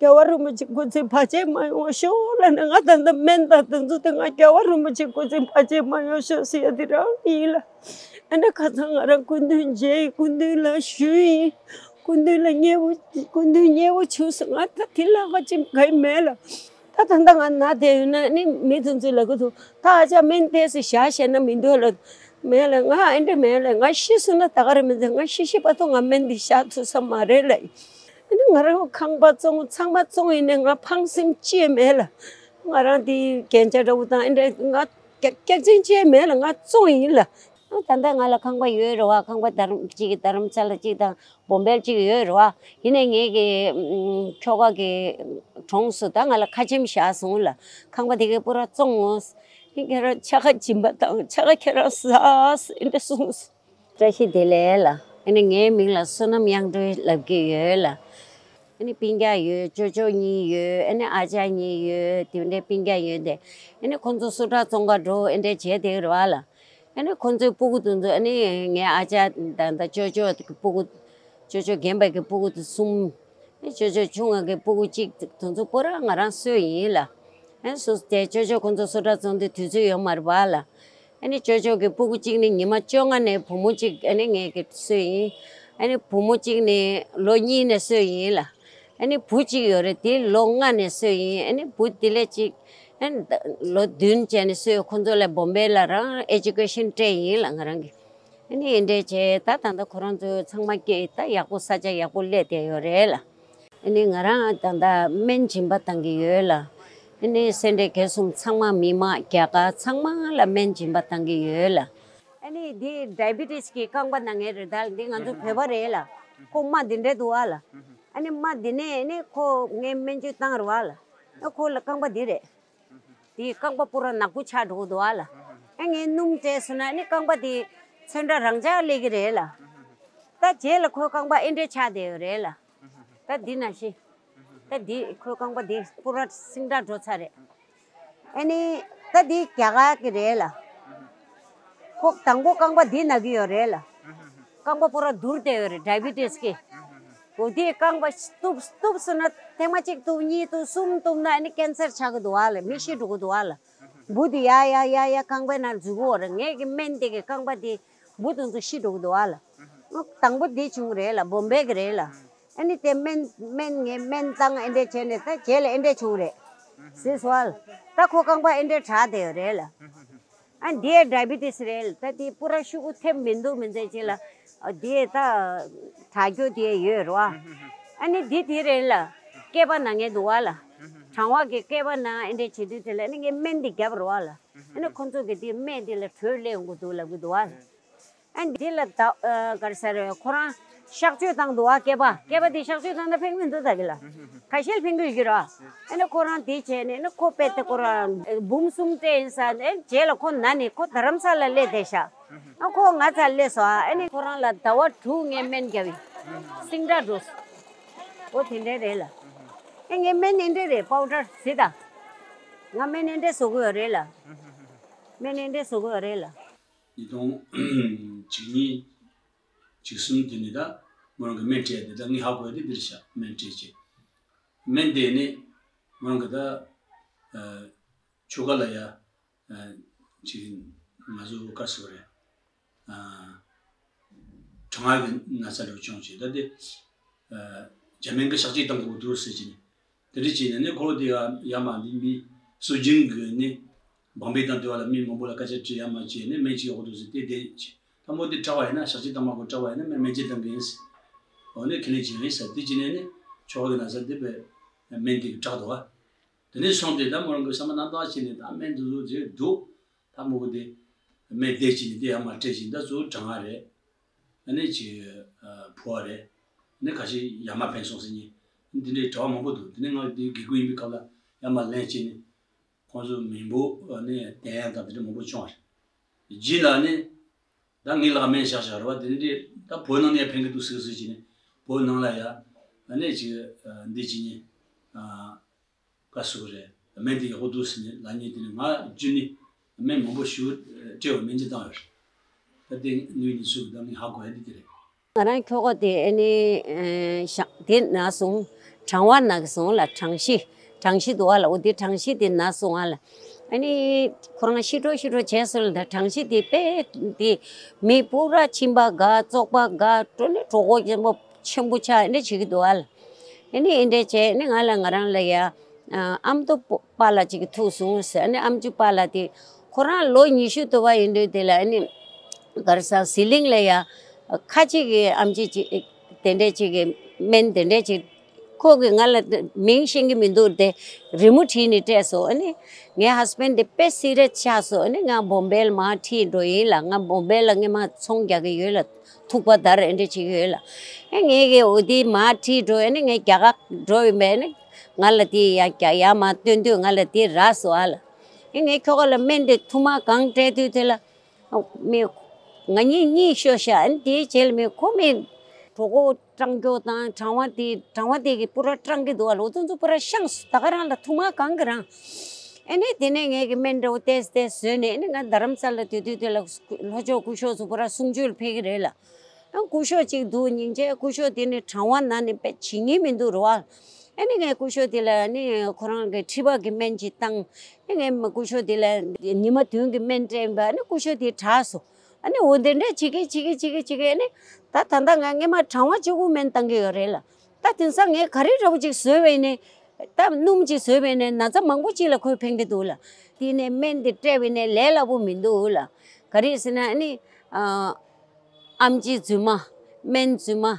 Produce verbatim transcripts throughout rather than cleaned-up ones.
རྒྱལ་བ་རིན་པོ་ཆེ་སྐུ་ཚེ་བར་ཆད་མ་ཡོང་ཤོག་ལབ་ནས། ང་ད་ལྟ་སྨན་དང་དེ་ཚོ་དེ། ང་རྒྱལ་བ་རིན་པོ་ཆེ་སྐུ་ཚེ་བར་ཆད་མ་ཡོང་ཤོག་ཟེར་ཡ་དེ་རང་ཡིན་ལ། ཨ་ནི་ཁ་སང་ང་རང་སྐུ་མདུན་མཇལ་ཡིན། སྐུ་མདུན་ལ་ཞུས་ཡིན། སྐུ་མདུན་ལ་མཉེས་པོ། སྐུ་མདུན་མཉེས་པོ་བྱུང་སོང་། ང་ད་དེ་ལས་ཀ་ཅིག་ག་ཡི་མེད་ལ། ད་ད་ལྟ་ང་ན་བསྡད་ཡོད་ན་ནི་མི་དེ་ཚོས་ལབ་ཀྱི་འདུག། ད་ཨ་ཅག་སྨན་ཏོག་ཙམ་བཞག་བྱས་ན་མི་འདུག་ལབ། མེད་ལ། ང་ཨེ་འདྲ་མེད་ལ། ང་ཤི་སོང་ན་ད་ག་རེ་མི་འདུག། ང་ཤི་ཤི་བར་དུ་ང་སྨན་འདི་བཞག་ཐུབ་ས་མ་རེད་ལ། ཨ་ནི་ང་རང་ཁང་པ་བཙོང་། ཚང་མ་བཙོང་ཡིན་ནའི་ང་ཕངས་སེམས་ཅི་ཡང་མེད་ལ། ང་རང་དེ་རྒྱན་ཆ་འདྲ་བོ་དང་ཨེ་འདྲ་ང་སྐྱག་སྐྱག་རྫུན་ཅི་ཡང་མེད་ལ། ང་བཙོང་ཡིན་ལ། ཨ་ད་ལྟ་ང་ལ་ཁང་པ་ཡོད་རེད་བ། ཁང་པ་རྡ་རམ་གཅིག་རྡ་རམ་ས་ལ་གཅིག་དང་བོམ་བེ་གཅིག་ཡོད་རེད་བ། ཡིན་ནའི་ངེད་ཀྱི་ཨམ་ཁྱོ་ག་གི་གྲོངས་སོང་། ད་ང་ལ་ཁ་ཆེམས་བཞག་སོང་ལ། ཁང་པ་དེ་གའི་པུ་ར་བཙོང་ངོ་། ཨ་ནི་ཁྱེད་རང་ཕྱག་ཁ་སྦྱིན་པ་དང་ཕྱག་ཁ་ཁྱེད་རང་ཟ་ཟེར་ཨེ་འདྲ་གསུངས་སོང་། བཀྲ་ཤིས་བདེ་ལེགས་ལ། ཨ་ནི་ངའི་མིང་ལ་བསོད་ནམས་དབྱངས་སྒྲོན་ལབ་ཀྱི་ཡོད་ལ། ཨ་ནི་སྤུན་ཀྱག་ཡོད། ཅོ་ཅོ་གཉིས་ཡོད། ཨ་ནི་ཨ་ཅག་གཉིས་ཡོད། དེ་འདྲའི་སྤུན་ཀྱག་ཡོད་དེ། ཨ་ནི་ཁོང་ཚོ་སུ་ཊར་བཙོང་ག་འགྲོ་ཨེ་འདྲ་བྱས་བསྡད་རེད་བ་ལ། ཨ་ནི་ཁོང་ཚོའི་སྤུ་གུ་དེ་ཚོ། ཨ་ནི་ངའི་ཨ་ཅག་དང་ད་ཅོ་ཅོ་གི་སྤུ་གུ། ཅོ་ཅོ་རྒན་པ་གི་སྤུ་གུ་དེ་གསུམ། ཨ་ཅོ་ཅོ་ཆུང་བ་གི་སྤུ་གུ་གཅིག་དེ་ཚོ་པུ་ར་ང་རང་གསོས་ཡིན་ལ། ཨ་སུ་དེ་ཅོ་ཅོ་ཁོང་ཚོ་སུ་ཊར་བཙོང་དུས་དུས་ཚོད་ཡོད་མ་རེད་བ་ལ། ཨ་ནི་ཅོ་ཅོ་གི་སྤུ་གུ་གཅིག་ནི་ཉི་མ་བཅོ་ལྔ་ནས་བུ་མོ་གཅིག་ཨ་ནི་ངས་ཀྱི་གསོས་ཡིན། ཨ་ནི་བུ་མོ་གཅིག་ནི་ལོ་གཉིས་ནས་གསོས་ཡིན་ལ། ཨ་ནི་བུ་གཅིག་ཡོད་རེད། དེ་ལོ་ལྔ་ནས་གསོས་ཡིན། ཨ་ནི་བུ་དེ་ལས་གཅིག་ཨ་ནི་ད་ལོ་བདུན་བྱས་ནས་གསོས། ཁོང་ཚོ་ལ་བོམ་བེ་ལ་རང་ཨེ་ཇུ་ཀེ་ཤན་སྤྲད་ཡིན་ལ་ང་རང་གི། ཨ་ནི་ཨེ་འདྲས་བྱས་ད་ད་ལྟ་ཁོ་རང་ཚོ་ཚང་མ་སྐྱེས་ད་ཡག་པོ་ས་ཆ་ཡག་པོ་སླེབས་བསྡད་ཡོད་རེད་ལ། ཨ་ནི་ང་རང་ད་ལྟ་སྨན་སྦྱིན་པ་བཏང་གི་ཡོད་ལ། ཨ་ནི་སེ་འབྲས་དགེ་གསུམ་ཚང་མ་མི་མང་རྒྱ་གར་ཚང་མ་ལ་སྨན་སྦྱིན་པ་བཏང་གི་ཡོད་ལ། ཨ་ནི་འདི་ཌའི་བི་ཊི་སི་གི་རྐང་པ་ན་མཁན་རེད། ད་འདི་ང་ཚོ་བོད་པ་རེད་ལ། ཁོ་རྨ་འདི་འདྲ་འདུག་ཨ་ལ། ཨ་ནི་རྨ་འདི་ནས་ཨ་ནི་ཁོ་ངས་སྨན་བཅོས་བཏང་རེད་བ་ལ། ཨ་ཁོ་ལ་རྐང་པ་འདི་རེད། དེའི་རྐང་པ་པུ་ར་ནག་པོ་ཆགས་འགྲོ་གི་འདུག་ཨ་ལ། ཨ་ངས་སྣུམ་སྤྲད་སོང་ན་ཨ་ནི་རྐང་པ་དེ་ཚོན་ཁྲ་རང་འཇགས་སླེབས་ཀྱི་རེད་ལ། ད་རྗེས་ལ་ཁོའི་རྐང་པ་ཨེ་འདྲས་ཆགས་བསྡད་ཡོད་རེད་ལ། ད་འདི་ན་ཤི། ད་འདི་ཁོའི་རྐང་པ་འདི་པུ་ར་སིང་དྲག་འགྲོ་ཚར་རེད། ཨ་ནི་ད་འདི་རྒྱ་གར་གྱི་རེད་ལ། ཁོ་དང་པོ་རྐང་པ་འདི་ན་གི་ཡོད་རེད་ལ། རྐང་པ་པུ་ར་འདུར་བསྡད་ཡོད་རེད་ཌའི་བི་ཊི་སི་གི། འོ་དེ་རྐང་པ་གཏུབ་གཏུབ་སོང་ན་ཐེངས་མ་གཅིག་གཏུབ་གཉིས་གཏུབ་གསུམ་གཏུབ་ན་ཨ་ནི་ཀེན་སར་ཆགས་ཀྱི་འདུག་ཨ་ལ། མི་ཤི་འགྲོ་གི་འདུག་ཨ་ལ། འབུ་དེ་ཡ་ཡ་ཡ་ཡ་རྐང་པའི་ནང་འཛུལ་གི་ཡོད་རེད། ངས་ཀྱི་སྨན་དེ་གི་རྐང་པ་དེ་འབུ་དེ་ཚོ་ཤི་འགྲོ་གི་འདུག་ཨ་ལ། དང་པོ་འདི་བྱུང་རེད་ལ། བོམ་བེ་གི་རེད་ལ། ཨ་ནི་དེ་སྨན་སྨན་ངས་སྨན་བཏང་ཨེ་འདྲས་བྱས་ནས་ད་རྗེས་ལ་ཨེ་འདྲས་བྱུང་རེད། ཟེར་སོང་ཨ་ལ། ད་ཁོ་རྐང་པ་ཨེ་འདྲས་དྲག་བསྡད་ཡོད་རེད་ལ། ཨ་འདི་ཌའི་བི་ཊི་སི་རེད་ལ། ད་དེ་པུ་ར་ཤུ་གུ་ཐེབས་མི་འདུག་མི་འཛེམ་ཅིག་ལ། ཨ་འདི་ད་དྲག་རྒྱུ་དེ་ཡོད་རེད་བ། ཨ་ནི་འདི་དེ་རེད་ལ། སྐེད་པ་ན་མཁན་འདུག་བ་ལ། གྲང་བ་གི་སྐེད་པ་ན་ཨེ་འདྲས་བྱེད་དུས་དེ་ལ་ཨ་ནི་ངས་སྨན་འདི་བརྒྱབ་རེད་བ་ལ། ཨ་ནི་ཁོ་ཚོ་གི་དེ་སྨན་དེ་ལ་དྲོད་སླེབས་ཡོང་གི་འདུག་ལབ་གི་འདུག་བ་ལ། ཨ་འདི་ལ་ད་ཨ་ག་རེ་ཟེར་རེད། ཁོ་རང་གཤག་བཅོས་བཏང་འདུག་ཨ། སྐེད་པ་སྐེད་པ་དེ་གཤག་བཅོས་བཏང་ན་ཕན་གི་མི་འདུག་ད་གི་ལ། ཁ་ཤས་ཕན་གི་ཡོད་ཀྱི་རེད། ཨ་ནི་ཁོ་རང་དེ་བྱས་ནས་ཨ་ནི་ཁོ་དཔེ་དེ་ཁོ་རང་འབུམ་གསུམ་སྤྲད་ཡིན་ས། ཨ་རྗེས་ལ་ཁོ་ན་ནས་ཁོ་རྡ་རམ་ས་ལ་སླེབས་བསྡད་ཤག། ཨ་ཁོ་ང་ཚ་སླེབས་སོང་ཨ། ཨ་ནི་ཁོ་རང་ལ་ཟླ་བ་དྲུག་ངས་སྨན་བརྒྱབ་ཡིན། སིང་དྲག་འགྲོ་སོང་། འོ་དེ་འདྲ་རེད་ལ། ཨ་ངས་སྨན་ཨེ་འདྲ་རེད། པའུ་ཌར་ཟེར་ད། ང་སྨན་ཨེ་འདྲ་བཟོ་གི་ཡོད་རེད་ལ། སྨན་ཨེ་འདྲ་བཟོ་གི་ཡོད་རེད་ལ། ཉིས་སྟོང་བཅུ་གཉིས་བཅུ་གསུམ་དེ་ནི་ད་མོ་རང་གི་སྨན་སྤྲད་དེ། ད་ངས་ཧ་གོ་ཡ་དེ་འདིར་བཞག། སྨན་སྤྲད་བྱས། སྨན་དེ་ནི་མོ་རང་གི་ད་ཨ་ཆོ་ག་ལ་ཡ་ཨ་ཅིག་ང་ཚོ་ག་རེ་ཟེར་དགོས་རེད། ཨ་གྲང་ངར་གྱི་ན་ཚ་འདྲ་བྱུང་བྱས། ད་དེ་ཨ་རྒྱ་སྨན་གྱི་གཤག་བཅོས་བཏང་དགོས་འདུག་ཟེར་གྱིན། དེ་འདྲ་བྱས་ནས་ནི་ཁོ་དེ་ཡ་ཡ་མ་འདི་མི་སྲོལ་རྒྱུན་གྱི་ནི་བང་བའི་དང་དེ་བ་ལ་མི་མང་པོ་ལ་སྐད་ཆ་དྲིས། ཡ་མ་བྱས་ནས་སྨན་ཅིག་ཡག་པོ་འདུག་ཟེར་དེ་བསྡད་བྱས། ད་མོ་དེ་དྲག་པ་ཡིན་ན་གཤག་བཅོས་བཏང་མ་དགོས། དྲག་པ་ཡིན་ན་སྨན་སྨན་བཅོས་བཏང་གི་ཡིན་ཟེར། འོ་ནས་ཁས་ལེན་བྱས་ཡིན་ཟེར། དེ་བྱས་ནས་ནི་ཆོ་ག་གི་ན་ཚ་དེ་བས་སྨན་དེ་གི་དྲག་འདུག་ག། དེ་ནས་སོང་སྟེ་ད་མོ་རང་གི་བསམ་པ་རྣམ་དག་བྱས་ནས་ད་སྨན་དེ་ཚོ་དེ་འདུག། ད་མོ་གི་དེ་སྨན་བསྡད་བྱས་ནས་དེ་ཡ་མ་སྤྲད་བྱས། ད་གཙོ་བོ་གྲང་ངར་རེད། ཨ་ནི་ཅིག་ཨ་ཕོ་བ་རེད། ཨ་ནི་ཁ་ཤས་ཡ་མ་ཕན་སོང་ཟེར་མཁན། དེ་འདྲའི་གྲྭ་བ་མང་པོ་འདུག། དེ་ནས་ང་དེ་དགེ་སྐོས་ཡིན་པའི་སྐབས་ལ་ཡ་མ་ལན་བྱས་ནས་ཁོང་ཚོ་མི་འབོར་ཨ་ནི་བསྟེན་ཡ་དང་དེ་འདྲ་མང་པོ་བྱུང་བ་རེད། རྗེས་ལ་ནི་ད་ངའི་ལག་སྨན་བཞག་བཞག་རེད་བ། དེ་འདྲའི་ད་བོད་ནང་ནས་ཡ་ཕན་གི་འདུག་ཟེར་ཟེར་བྱས་ནས་བོད་ནང་ལ་ཡ་ཨ་ནི་ཅིག་ཨ་འདི་བྱས་ནས་ཨ། བཀའ་ཟུར་རེད། སྨན་དེ་ཡག་པོ་འདུག་ཟེར་ནས་ལབ་མཁན་དེ་ནི་ང་རྒྱུན་ནས་སྨན་མང་པོ་ཞིག་སྤྲད་པ་སྨན་བཅོས་བཏང་ཡོད་རེད། ད་དེ་དངོས་གནས་ཚུལ་ད་ངས་ཧ་གོ་ཡ་དེ་དེ་རེད། ང་རང་ཁྱོ་ག་དེ་ཨ་ནི་ཨ་ཞག་དེ་ན་སོང་ གྲང་བ་ན་གི་སོང་ལ། གྲང་གཤིས། གྲང་གཤིས་འདུག་བ་ལ། འོ་དེ་གྲང་གཤིས་དེ་ན་སོང་བ་ལ། ཨ་ནི་ཁོ་རང་ཤི་འགྲོ་ཤི་འགྲོ་བྱས་སོང་ལ། ད་གྲང་གཤིས་དེ་དཔེ་དེ་མི་པུ་ར་ཁྱིམ་པ་དགའ། བཙོག་པ་དགའ། འགྲོ་ནི་གྲོད་ཁོག་ཆེན་པོ་ཆེན་པོ་ཆགས། ཨ་ནི་བྱེད་ཀྱི་འདུག་བ་ལ། ཨ་ནི་ཨེ་འདྲས་བྱས། ཨ་ནི་ང་ལ་ང་རང་ལ་ཡ། ཨ་ཨ་མདོ་པ་ལགས་ཅིག་གིས་ཐུག་སོང་ཟེར། ཨ་ནི་ཨམ་ཆི་པ་ལགས་དེ་ཁོ་རང་ལོ་ཉི་ཤུ་དུ་བ་ཡིན་དུས་དེ་ལ། ཨ་ནི་ག་རེ་ཟ། ཟི་ལིང་ལ་ཡ་ཁ་ཅིག་གི་ཨམ་ཆི་ཅིག་དེ་འདྲས་ཅིག་གི་སྨན་དེ་འདྲས་ཅིག། ཁོ་གིས་ང་ལ་མིང་ཤེས་ཀྱི་མི་འདུག་དེ་རི་མོ་བྲིས་ནས་སྤྲད་སོང་། ཨ་ནི་ངའི་ཧས་བྷེན་དེ་དཔེ་སི་རི་ཡས་ཆགས་སོང་། ཨ་ནི་ང་བོམ་བེ་ལ་མར་ཁྲིད་འགྲོ་ཡིན་ལ། ང་བོམ་བེ་ལ་སྔོན་མ་ཚོང་རྒྱག་གི་ཡོད་ལ། ཐུག་པ་དར་ཨེ་འདྲས་བྱེད་ཀྱི་ཡོད་ལ། ཨེ་ངས་གི་འོ་དེ་མར་ཁྲིད་འགྲོ། ཨ་ནི་ངས་རྒྱ་གར་འགྲོ་ཡིན་པས། ཨ་ནི་ང་ལ་དེ་ཡ་རྒྱ་ཡ་མར་སྟོན་དུས་ང་ལ་དེ་རག་སོང་ཨ་ལ། ཨེ་ངས་ཁྱོ་ག་ལ་སྨན་དེ་ཐུར་མ་གང་སྤྲད་དུས་དེ་ལ། མི་ང་གཉིས་གཉིད་ཤོར་ཤག། ཨ་ནི་དེའི་རྗེས་ལ་མི་ཁོ་མི་གྲོད་ཁོག་སྐྲངས་རྒྱུ་དང་། གྲང་བ་དེ། གྲང་བ་དེ་གིས་པུ་ར་སྐྲངས་ཀྱི་འདུག་བ་ལ། འོ་དེ་ཚོ་པུ་ར་ཤངས་སོང་། ད་ག་རང་ལ་ཐུར་མ་གང་གི་རང་། ཨ་ནི་དེ་ནས་ངས་གི་སྨན་འདྲ་བོ་ཏོག་ཙམ་ཏོག་ཙམ་ཟོས་ནས། ཨ་ནི་ང་རྡ་རམ་ས་ལ་དེ་དུས་དེ་ལ་ལྷོ་ཕྱོགས་སྐུ་ཞབས་ཚོ་པུ་ར་གསུང་ཆོས་ལ་ཕེབས་ཀྱི་རེད་ལ། ཨ་སྐུ་ཞབས་ཅིག་འདུག། སྙིང་རྗེ། སྐུ་ཞབས་དེ་ནི་གྲང་བ་ན་ནི་དཔེ་བྱེད་ཉན་མི་འདུག་རེད་བ། ཨ་ནི་ངས་སྐུ་ཞབས་དེ་ལ། ཨ་ནི་ཁོ་རང་གི་མཁྲིས་པ་གི་སྨན་ཅིག་བཏང་། ཨ་ངས་སྐུ་ཞབས་དེ་ལ་ཉི་མ་བདུན་གྱི་སྨན་སྤྲད་པ། ཨ་ནི་སྐུ་ཞབས་དེ་དྲག་སོང་། ཨ་ནི་འོ་དེ་འདྲ་བྱེད་ཀྱི་བྱེད་ཀྱི་བྱེད་ཀྱི་བྱེད་ཀྱི། ཨ་ནི་ད་ད་ལྟ་ང་སྔོན་མ་གྲང་བ་གཅིག་པུ་སྨན་བཏང་གི་ཡོད་རེད་ལ། ད་དེང་སང་ངས་ག་རེ་འདྲ་བོ་ཅིག་ཟོས་པ་ཡིན་ནའི། ད་སྣུམ་ཅིག་ཟོས་པ་ཡིན་ནའི་ན་ཚ་མང་པོ་ཅིག་ལ་ཁོས་ཕན་གྱི་འདུག་ལ། དེ་ནས་སྨན་དེ་སྤྲད་པ་ཡིན་ནའི་ལས་སླ་པོ་མི་འདུག་ལ། ག་རེ་ཟེར་ན། ཨ་ནི་ཨ། ཨམ་ཆི་རྫུན་མ། སྨན་རྫུན་མ།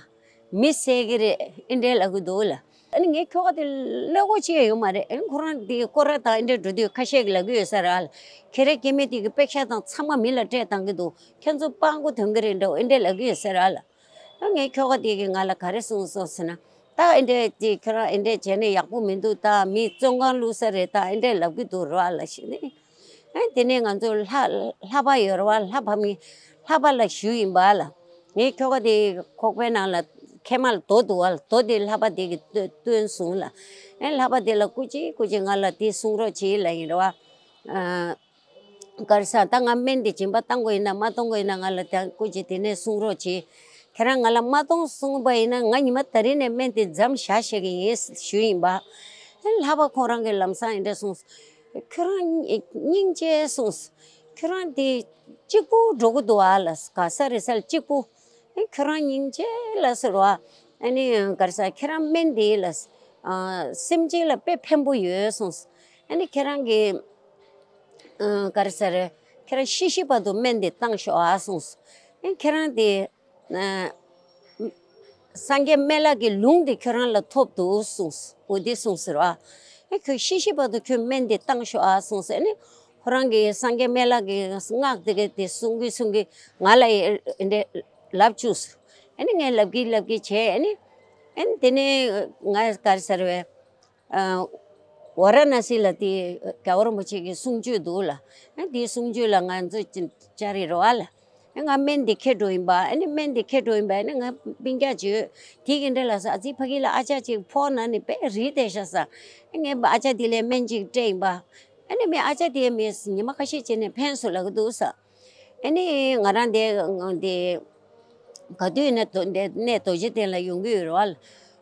མི་བསད་ཀྱི་རེད། ཨེ་འདྲས་ལབ་ཀྱི་འདུག་ལ། ཨ་ནི་ངའི་ཁྱོ་ག་དེ་ཀླད་ཀོར་ཅིག་ཡང་ཡོད་མ་རེད། ཨ་ནི་ཁོ་རང་དེ་སྐོར་ར་དང་ཨེ་འདྲས་འགྲོ་དུས་ཁ་ཤས་ཀྱིས་ལབ་ཀྱི་ཡོད་ས་རེད་ལ། ཁྱེད་རའི་སྐྱེ་དམན་དེ་གིས་པེ་ཤ་དང་ཚང་མ་མི་ལ་སྤྲད་བཏང་གི་འདུག། ཁྱེད་ཚོ་སྤྲང་པོ་འདོན་གྱི་རེད་འདྲ་བོ། ཨེ་འདྲས་ལབ་ཀྱི་ཡོད་ས་རེད་ལ། ཨ་ངའི་ཁྱོ་ག་དེ་གིས་ང་ལ་ག་རེ་གསུངས་སོང་ཟེར་ན། ད་ཨེ་འདྲས་དེ་ཁྱོད་རང་ཨེ་འདྲས་བྱས་ནས་ཡག་པོ་མི་འདུག། ད་མི་བཙོན་ཁང་བླུགས་ས་རེད། ད་ཨེ་འདྲས་ལབ་ཀྱི་འདུག་རེད་བ་ལ་ཞེས་ནས། ཨ་དེ་ནས་ང་ཚོ་ལྷ་ལྷ་པ་ཡོད་རེད་བ། ལྷ་པ་མི་ལྷ་པ་ལ་ཞུས་ཡིན་པ་ལ། ངའི་ཁྱོ་ག་དེ་ཁོག་པའི་ནང་ལ་མཁལ་མ་ལ་རྡོ་འདུག་བ་ལ། རྡོ་དེ་ལྷ་པ་དེ་གིས་བཏོན་བཏོན་སོང་ལ། ཨ་ལྷ་པ་དེ་ལ་སྐུ་མཁྱེན་སྐུ་མཁྱེན་ང་ལ་དེ་གསུང་རོགས་གྱིས་ལབ་ཡིན་རེད་བ། ཨ་ག་རེ་ཟ། ད་ང་སྨན་དེ་སྦྱིན་པ་བཏང་དགོས་ཡིན་ན་མ་གཏོང་དགོས་ཡིན་ན། ང་ལ་ད་སྐུ་མཁྱེན་དེ་ནས་གསུང་རོགས་གྱིས། ཁྱེད་རང་ང་ལ་མ་གཏོང་གསུངས་པ་ཡིན་ན། ང་ཉི་མ་ད་རིང་ནས་སྨན་དེ་མཚམས་བཞག་བཞག་གི་ཡིན་ཞུས་ཡིན་པ། ཨ་ལྷ་པ་ཁོང་རང་གིས་ལམ་སང་ཨེ་འདྲ་གསུངས། ཁྱོད་རང་སྙིང་རྗེ་གསུངས། ཁྱོད་རང་དེ་གཅིག་པུ་འགྲོ་གི་འདུག་ཨ་ལ། ག་ས་རེད་ས་ལ་གཅིག་པུ། ཨེ་ཁྱོད་རང་སྙིང་རྗེ་ལ་ཟེར་བ། ཨ་ནི་ག་རེ་ཟ། ཁྱེད་རང་སྨན་དེ་ལ་ཨ་སེམས་ཅན་ལ་དཔེ་ཕན་པོ་ཡོད་གསུངས། ཨ་ནི་ཁྱེད་རང་གིས་ཨ་ག་རེ་ཟ་རེད། ཁྱེད་རང་ཤི་ཤི་བར་དུ་སྨན་དེ་བཏང་ཤོག་ཨ་གསུངས། ཨེ་ཁྱེད་རང་དེ་ཨ་སངས་རྒྱས་སྨན་བླ་གི་ལུང་དེ་ཁྱོད་རང་ལ་ཐོབ་འདུག་གསུངས། འོ་དེ་གསུངས་ཟེར་བ། ཨེ་ཁྱོད་ཤི་ཤི་བར་དུ་ཁྱོད་སྨན་དེ་བཏང་ཤོག་ཨ་གསུངས་ཟེར་ནས། ཁོ་རང་གིས་སངས་རྒྱས་སྨན་བླ་གི་སྔགས་དེ་ག་དེ་གསུང་གི་གསུང་གི་ང་ལ་ཨེ་འདྲས་ལབ་བཅུག་ཟེར། ཨེ་ནི་ངས་ལབ་གི་ལབ་གི་བྱས། ཨེ་ནི་ཨེ་ནི་དེ་ནས་ང་ག་རེ་ཟེར་བས། ཨ་ཝ་ར་ཎ་སི་ལ་དེ་རྒྱལ་བ་རིན་པོ་ཆེ་གི་གསུང་ཆོས་འདུག་ལ། ཨ་དེའི་གསུང་ཆོས་ལ་ང་ཚོ་ཅི་བཅར་རེད་རོ་ཨ་ལ། ཨ་ང་སྨན་དེ་ཁྱེར་འགྲོ་ཡིན་པ། ཨ་ནི་སྨན་དེ་ཁྱེར་འགྲོ་ཡིན་པ། ཨ་ནི་ང་སྤུན་ཀྱག་ཅིག་ཡོད། དེ་གི་འདྲ་ལ་ས་ཨ་ཙི་ཕ་གི་ལ་ཨ་ཅག་ཅིག་ཕོག་ན་ནི་དཔེ་རིལ་བསྡད་ཤག་ས། ཨ་ངས་ཨ་ཅག་དེ་ལ་སྨན་ཅིག་སྤྲད་ཡིན་པ། ཨ་ནི་མི་ཨ་ཅག་དེ་མི་ཉི་མ་ཁ་ཤས་བྱས་ནས་ཕན་སོང་ལབ་གི་འདུག་ས། ཨ་ནི་ང་རང་དེ་དེ་ག་དུས་ཡིན་ན་དོ་འདི་གནས་རྡོ་རྗེ་གདན་ལ་ཡོང་གི་ཡོད་རེད་བ་ལ།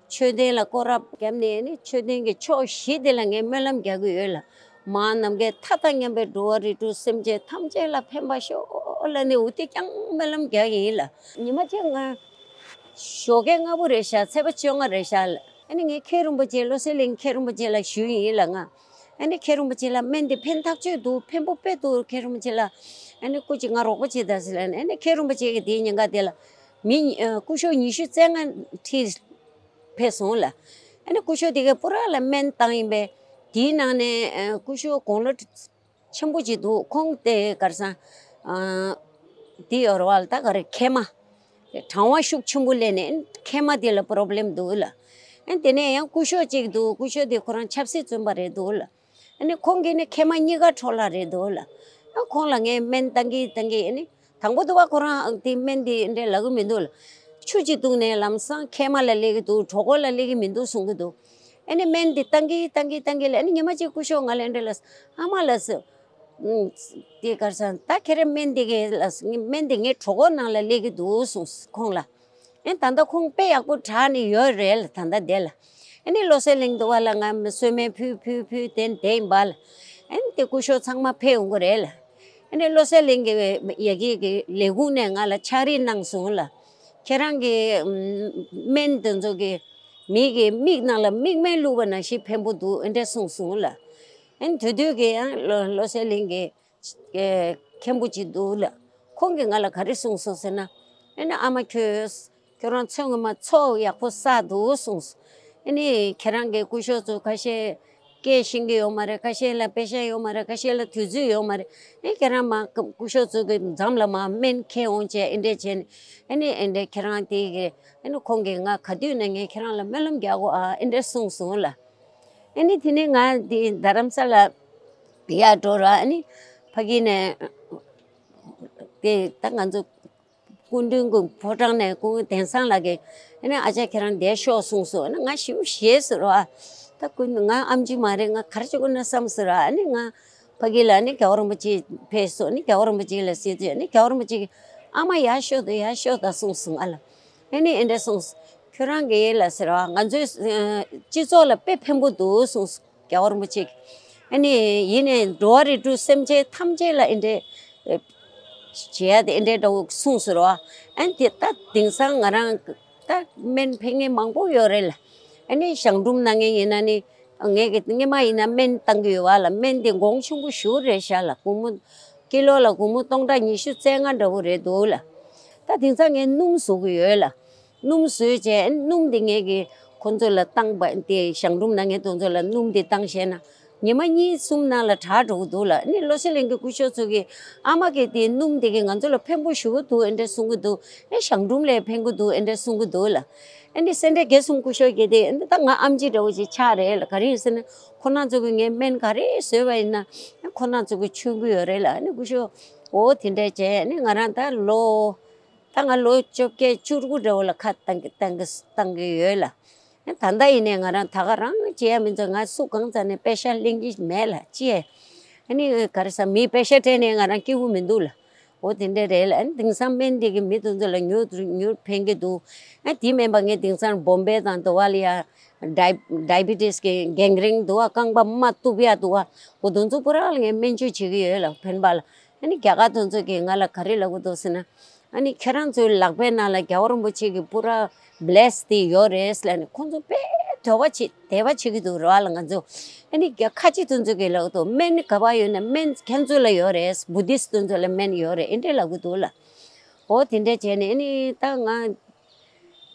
མཆོད་རྟེན་ལ་སྐོར་ར་བརྒྱབ་ནས། ཨ་ནི་མཆོད་རྟེན་གྱི་ཕྱོགས་བཞི་དེ་ལ་ངས་སྨོན་ལམ་རྒྱག་གི་ཡོད་ལ། མ་ནམ་མཁའི་མཐའ་དང་མཉམ་པའི་འགྲོ་བ་རིགས་དྲུག་སེམས་ཅན་ཐམས་ཅད་ལ་ཕན་པ་ཤོག་ལབ་ནས་འུ་ཐུག་རྐྱང་སྨོན་ལམ་རྒྱག་གི་ཡིན་ལ། ཉི་མ་གཅིག་ང་ཞོགས་ཀས་སྔ་པོ་རེད་ཤག། ཚེས་པ་བཅོ་ལྔ་རེད་ཤག་ལ། ཨ་ནི་ངས་མཁན་རིན་པོ་ཆེ། བློ་གསལ་གླིང་མཁན་རིན་པོ་ཆེ་ལ་ཞུས་ཡིན་ལ་ང་། ཨ་ནི་མཁན་རིན་པོ་ཆེ་ལ་སྨན་འདི་ཕན་ཐག་ཆོད་འདུག། ཕན་པོ་དཔེ་འདུག། མཁན་རིན་པོ་ཆེ་ལ་ཨ་ནི་སྐུ་མཁྱེན་ང་རོགས་པ་བྱེད་དང་ཟེར་ལ་ནི། ཨ་ནི་མཁན་རིན་པོ་ཆེ་གིས་དེའི་ཉིན་ཀ་དེ་ལ་མི་ཨ་སྐུ་ཞབས་ཉི་ཤུ་རྩ་ལྔ་ཁྲིད་ཕེབས་སོང་ལ། ཨ་ནི་སྐུ་ཞབས་དེ་གའི་པུ་ར་ལ་སྨན་བཏང་ཡིན་པས། དེའི་ནང་ནས་ཨ་སྐུ་ཞབས་དགུང་ལོ་ཆེན་པོ་ཅིག་འདུག། ཁོང་དེ་ག་རེ་ཟ། ཨ་དེ་ཡོད་རེད་བ་ལ། ད་ག་རེ་མཁལ་མ། གྲང་བ་ཤུགས་ཆེན་པོ་སླེབས་ནས་མཁལ་མ་དེ་ལ་པོ་རོབ་ལེམ་འདུག་ལ། ཨ་དེ་ནས་ཡང་སྐུ་ཞབས་ཅིག་འདུག། སྐུ་ཞབས་དེ་ཁོ་རང་ཆབ་སྲིད་བཙོན་པ་རེད་འདུག་ལ། ཨ་ནི་ཁོང་གིས་ནི་མཁལ་མ་གཉིས་ཀ་འཕྲོ་བརླག་རེད་འདུག་ལ། ཨ་ཁོང་ལ་ངས་སྨན་བཏང་གི་བཏང་གི། ཨ་ནི་དང་པོ་དུ་བ་ཁོ་རང་དེ་སྨན་དེ་འདྲས་ལབ་གི་མི་འདུག་ལ། ཆུ་ཅིག་བཏུང་ནས་ལམ་སང་མཁལ་མ་ལ་སླེབས་ཀྱི་འདུག། གྲོད་ཁོག་ལ་སླེབས་ཀྱི་མི་འདུག་གསུང་གི་འདུག། ཨ་ནི་སྨན་དེ་བཏང་གི་བཏང་གི་བཏང་གི་ལ། ཨ་ནི་ཉི་མ་གཅིག་སྐུ་ཞབས་ང་ལ་འདྲ་ལ། ཨ་མ་ལགས་སོ། ཨུམ། དེ་ག་རེ་ཟ། ད་ཁྱེད་རང་སྨན་དེ་གས་ལ། སྨན་དེ་ངའི་གྲོད་ཁོག་ནང་ལ་སླེབས་ཀྱི་འདུག་གསུངས་ཁོང་ལ། ཨེ་ད་ལྟ་ཁོང་དཔེ་ཡག་པོ་དྲག་ནས་ཡོད་རེད་ལ། ད་ལྟ་བསྡད་ལ། ཨ་ནི་བློ་གསལ་གླིང་དུ་བ་ལ་ང་གསོལ་སྨན་ཕུལ་ཕུལ་ཕུལ་དེ་དེ་ཡིན་པ་ལ། ཨ་ནི་དེ་སྐུ་ཞབས་ཚང་མ་ཕེབས་ཡོང་གི་རེད་ལ། ཨ་ནི་བློ་གསལ་གླིང་གི་ཡ་གི་གི་ལས་ཁུངས་ནས་ང་ལ་ཕྱག་བྲིས་གནང་སོང་ལ། ཁྱེད་རང་གི་ཨམ་སྨན་དེ་ཚོ་གི་མི་གི་མིག་ནང་ལ་མིག་སྨན་བླུགས་པ་ནང་བཞིན་ཕན་པོ་འདུག་ཨེ་འདྲ་གསུངས་སོང་ལ། ཨ་ནི་དེ་དུས་ཀྱི་ཡང་བློ་བློ་གསལ་གླིང་གི་མཁན་པོ་ཅིག་འདུག་ལ། ཁོང་གིས་ང་ལ་ག་རེ་གསུངས་སོང་ཟེར་ན། ཨ་ནི་ཨ་མ་ཁྱོད་ཁྱོད་རང་ཚོད་ངོ་མ་ཚོགས་ཡག་པོ་བསགས་འདུག་གསུངས་སོང་། ཨ་ནི་ཁྱེད་རང་གི་སྐུ་ཞབས་ཚོ་ཁ་ཤས་སྐད་ཤེས་ཀྱི་ཡོད་མ་རེད། ཁ་ཤས་ལ་པེ་ཤ་ཡོད་མ་རེད། ཁ་ཤས་ལ་དུས་ཚོད་ཡོད་མ་རེད། ཨ་ནི་ཁྱེད་རང་མ་སྐུ་ཞབས་ཚོ་གི་འགྲམ་ལ་མ་སྨན་ཁྱེར་འོང་བྱས་ཨེ་འདྲས་བྱས་ནས། ཨ་ནི་ཨེ་འདྲས་ཁྱེད་རང་དེ་གི་ཨ་ནི་ཁོང་གིས་ང་ག་དུས་ནས་ངས་ཁྱེད་རང་ལ་སྨོན་ལམ་རྒྱག་གོ་ཨ་ཨེ་འདྲས་གསུངས་སོང་ལ། ཨ་ནི་དེ་ནས་ང་དེ་རྡ་རམ་ས་ལ་ཡར་འགྲོ་ར། ཨ་ནི་ཕ་གི་ནས་དེ་ད་ང་ཚོ་སྐུ་མདུན་གྱི་ཕོ་བྲང་ནས་སྐུ་ངོ་དེང་སང་ལགས་ཀྱིས་ཨ་ནི་ཨ་ཅག་ཁྱེད་རང་བསྡད་ཤོག་གསུངས་སོང་། ཨ་ནི་ང་ཞེ་པོ་ཞེད་སོང་ར། ད་སྐུ་ང་ཨེམ་ཆི་མ་རེད། ང་ག་རེ་བྱེད་དགོས་ན་བསམ་སོང་ར། ཨ་ནི་ང་ཕ་གི་ལ་ཨ་ནི་རྒྱལ་བ་རིན་པོ་ཆེ་ཕེབས་སོང་། ཨ་ནི་རྒྱལ་བ་རིན་པོ་ཆེ་ལ་གསོལ་དུས་ཨ་ནི་རྒྱལ་བ་རིན་པོ་ཆེ་གིས་ཨ་མ་ཡར་ཤོག་དང་ཡར་ཤོག་དང་གསུངས་སོང་ཨ་ལ། ཨ་ནི་ཨེ་འདྲ་གསུངས། ཁྱོད་རང་གིས་ལ་ཟེར་བ་ང་ཚོའི་ཨ་སྤྱི་ཚོགས་ལ་དཔེ་ཕན་པོ་འདུག་གསུངས། རྒྱལ་བ་རིན་པོ་ཆེ་གིས། ཨ་ནི་ཡིན་ནའི་འགྲོ་བ་རིགས་དྲུག་སེམས་ཅན་ཐམས་ཅད་ལ་ཨེ་འདྲ་ཨ་བྱེད་ཡ་དེ་ཨེ་འདྲ་འདྲ་བོ་གསུངས་ཟེར་བ། ཨ་ནི་དེ་ད་དེང་སང་ང་རང་ད་སྨན་ཕན་མཁན་མང་པོ་ཡོད་རེད་ལ། ཨ་ནི་གཞང་འབྲུམ་ན་མཁན་ཡིན་ན་ནི་ངས་ཀྱི་སྔོན་མ་ཡིན་ན་སྨན་བཏང་གི་ཡོད་བ་ལ། སྨན་དེ་གོང་ཆེན་པོ་ཞེ་པོ་རེད་ཤག་ལ། སྒོར་མོ་ཀི་ལོ་ལ་སྒོར་མོ་སྟོང་ཕྲག་ཉི་ཤུ་རྩ་ལྔ་འདྲ་བོ་རེད་འདུག་ལ། ད་དེང་སང་ངས་སྣུམ་བཟོ་གི་ཡོད་ལ། སྣུམ་བཟོས་བྱས་སྣུམ་དེ་ངས་ཀྱི་ཁོང་ཚོ་ལ་བཏང་པ་དེ་གཞང་འབྲུམ་ན་མཁན་དེ་ཚོ་ལ་སྣུམ་དེ་བཏང་བྱས་ན་ཉི་མ་གཉིས་གསུམ་ནང་ལ་དྲག་འགྲོ་གི་འདུག་ལ། ཨ་ནི་བློ་གསལ་གླིང་གི་སྐུ་ཞབས་ཚོ་གིས་ཨ་མ་གི་དེ་སྣུམ་དེ་གིས་ང་ཚོ་ལ་ཕན་པོ་ཞེ་པོ་འདུག་ཨེ་འདྲ་གསུང་གི་འདུག། ཨེ་གཞང་འབྲུམ་ལས་ཕན་གི་འདུག་ཨེ་འདྲ་གསུང་གི་འདུག་ལ། ཨ་ནི་སེ་འབྲས་དགེ་གསུམ་སྐུ་ཞབས་ཀྱིས་དེ་ཨ་ནི་ད་ང་ཨེམ་ཆི་འདྲ་བོ་ཞིག་ཆགས་རེད་ལ། ག་རེ་ཡིན་ཟེར་ན་ཁོ་རང་ཚོ་གིས་ངས་སྨན་ག་རེ་བཟོས་པ་ཡིན་ན་ཨ་ཁོ་རང་ཚོ་གིས་མཆོད་གི་ཡོད་རེད་ལ། ཨ་ནི་སྐུ་ཞབས་འོ་དེ་འདྲ་བྱས། ཨ་ནི་ང་རང་ད་ལོ་ད་ང་ལོ་བཅོ་བརྒྱད་བཅུ་དགུ་འདྲ་བོ་ལ་ཁ་བཏང་གི་བཏང་གི་བཏང་གི་ཡོད་ལ། ད་ལྟ་ཡིན་ནའི་ང་རང་ད་ག་རང་བྱེད་ཡ་མི་འདུག། ང་སུ་གང་ཙམ་ནས་པེ་ཤ་ལེན་གྱི་མེད་ལ་ཅི། ཨ་ནི་ག་རེ་ཟ་མིས་པེ་ཤ་སྤྲད་ནའི་ང་རང་སྐྱིད་པོ་མི་འདུག་ལ། འོ་དེ་འདྲ་རེད་ལ། ཨ་ནི་དེང་སང་སྨན་འདི་གིས་མི་དེ་ཚོ་ལ་མྱུར་དུ་མྱུར་ཕན་གྱི་འདུག། ཨ་དེ་མིན་པ་ངས་དེང་སང་བོམ་བེ་དང་དོ་བ་ལ་ཡ་ཌའི་ཌའི་བི་ཊི་སི་གི་གེང་རིང་འདུག་བ། རྐང་པ་མ་གཏུབ་ཡ་འདུག་བ། འོ་དེ་ཚོ་པུ་ར་ལ་ངས་སྨན་བཅོས་བྱེད་ཀྱི་ཡོད་ལ་ཕན་པ་ལ། ཨ་ནི་རྒྱ་གར་དེ་ཚོ་གིས་ང་ལ་ག་རེ་ལབ་གི་འདུག་ཟེར་ན། ཨ་ནི་ཁྱེད་རང་ཚོའི་ལག་པའི་ནང་ལ་རྒྱལ་བ་རིན་པོ་ཆེ་གི་པུ་ར་བྷི་ལེ་སི་དེ་ཡོད་རེད་ལབ་ནས་ཁོང་ཚོ་དཔེ་དད་པ་བྱེད་དད་པ་བྱེད་ཀྱི་འདུག་རེད་བ་ལ། ང་ཚོ་ཨ་ནི་རྒྱ་ཁ་ཆེ་དེ་ཚོ་གིས་ལབ་གི་འདུག། སྨན་ག་པར་ཡོད་ན་སྨན་ཁྱེད་ཚོ་ལ་ཡོད་རེད། བུ་དིསི་དེ་ཚོ་ལ་སྨན་ཡོད་རེད། ཨེ་འདྲས་ལབ་གི་འདུག་ལ། འོ་དེ་འདྲས་བྱས་ནས་ཨ་ནི་ད་ང་